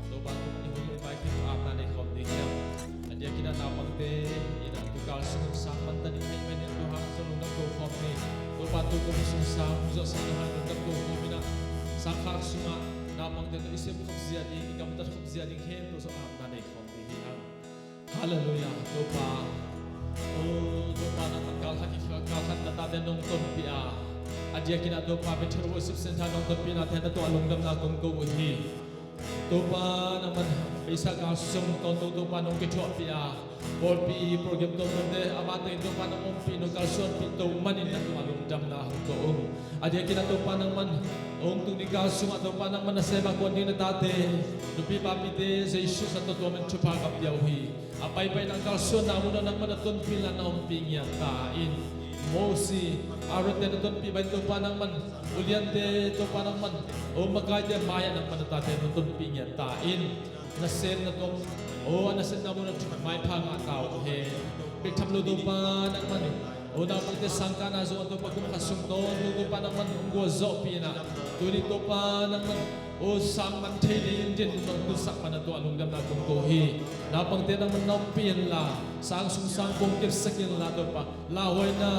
Topa tung i hun i mai khin apna nei khawm ding hiam? A diakin a naupangte in a tukal sung sang man ta ding hi mai ni a tu hang zong lungdam ko khawm ni. Topa tu kum sung sang hong zawhsak ding hang lungdam ko khawm in a sang khak sungah naupangte tawh i sem khop zia ding, i gamtat khop zia ding khempeuh zong apna nei khawm ding hi hang. Halleluiah, Topa. O Topa, nangman kal khat, kal khat na tate nong tonpih a, a diakin a Topa Bethel Worship Center nong tonpih nate na tungah lungdamna kong ko uh hi. Topa, nangman beisa kal sung tawntung Topa nong kithuahpih a, pawlpi program tawntung te a ban tengin Topa nong ompih, nong kalsuanpih to manin na tungah lungdamna hong ko ung. A diakin a Topa nangman hong tung ding kal sungah Topa nangman nasem a kuan ding na tate, nupi papite Jesu san tawh tua man thupha ka pia uh hi. A paipai na kalsuanna munah nangman na tonpih inla na ompih ngiat ta in. Mosi, Aaron te na tonpih bang Topa nangman, uliante Topa nangman, o makaite mai-ah nangman na tate na tonpih ngiat ta in. Nasem na tawh, o a nasepna munah maipha ngah ta uh hen. Bek tham lo Topa nangman, o naupangte sangkahna zong a Topa kum khat sung tawntung Topa nangman hong gualzawhpih in a, tuni Topa nangman o sang man thei ding in din nong tunsak man a tungah lungdamna kong ko hi. Naupangte nangman na ompih inla, sang sung sang pong kepsak inla Topa, lauhuaina,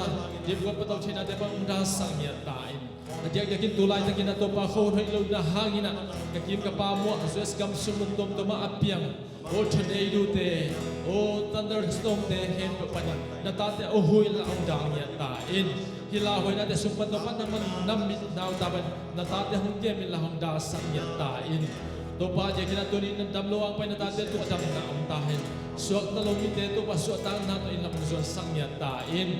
dipkuan patau theinate bang hong dalsak ngiat ta in. A diakdiakin tu laitakin a Topa khuahoih lohna hangin a ka kim ka pam uh a U S gam sung mun tuamtuam ah a piang o tornado te, o thunderstorm te khempeuh panin na tate a huh inla hong dal ngiat ta in. Hih lauhuainate sung pan Topa nangman na mit na uh ta pan na tate hong kem inla hong dalsak ngiat ta in. Topa a diakin a tuni na dam lo hong pai na tate tungah damna om ta hen. Suakta lo mite Topa suahtakna tawh in lam hong zuansak ngiat ta in.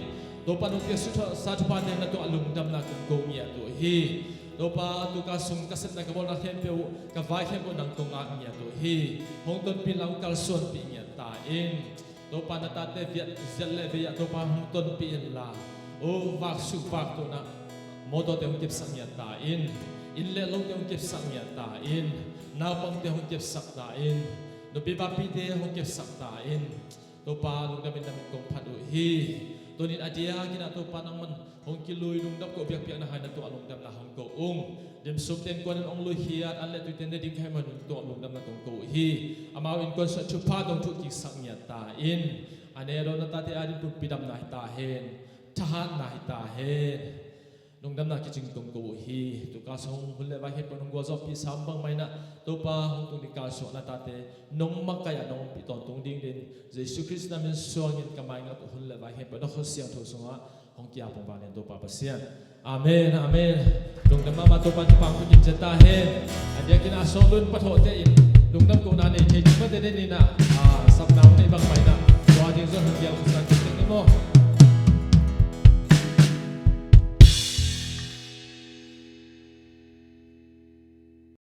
Topa nong piak suthuah sa thuphate na tungah lungdamna kong ko ngiat uh hi. Topa, tu ka sung ka sepna ka bawlna khempeuh uh, ka vai khempeuh uh nang kong ngak ngiat uh hi. Hong tonpih in la, hong kalsuanpih ngiat ta in. Topa, na tate viat ziat le vei ah Topa hong tonpih in la, o vak suk vak tohna mawtawte hong kepsak ngiat ta in. Inn le lote hong kepsak ngiat ta in. Naupangte hong kepsak ta in. Nupi papite hong kepsak ta in. Topa, lungdam in na min kong phat uh hi. Tunin a diakin ah Topa nangman hong kilui lungdam ko, biakpiakna hai na tuah lungdamna hong ko ung. Dim sumte innkuan in hong luikhiat, an le tuite ne ding ka hih man in tuah lungdamna kong ko uh hi. Amau innkuan sungah thupha tawh hong thuk kiksak ngiat ta in. A ne a dawn na tate adingin pumpi damna hi ta hen. Thahatna hi ta hen. Lungdamna kicing kong ko uh hi. Tu ka sung hun le vai khempeuh hong gualzawhpih sam bangmah in ah Topa, hong tung ding kal sungah na tate nong makaih ah nong ompih tawntung ding dingin Jesu Khrist na min suangin ka maingat uh hun le vai khempeuh na khut siangtho sungah hong ki-ap ung vanglian Topa Pasian. Amen, amen. Lungdam mahmah, Topa in thupha hong pia ciat ta hen. A diakin ah a sawt lun pathawhte in lungdam kohna nei thei ding mate den in ah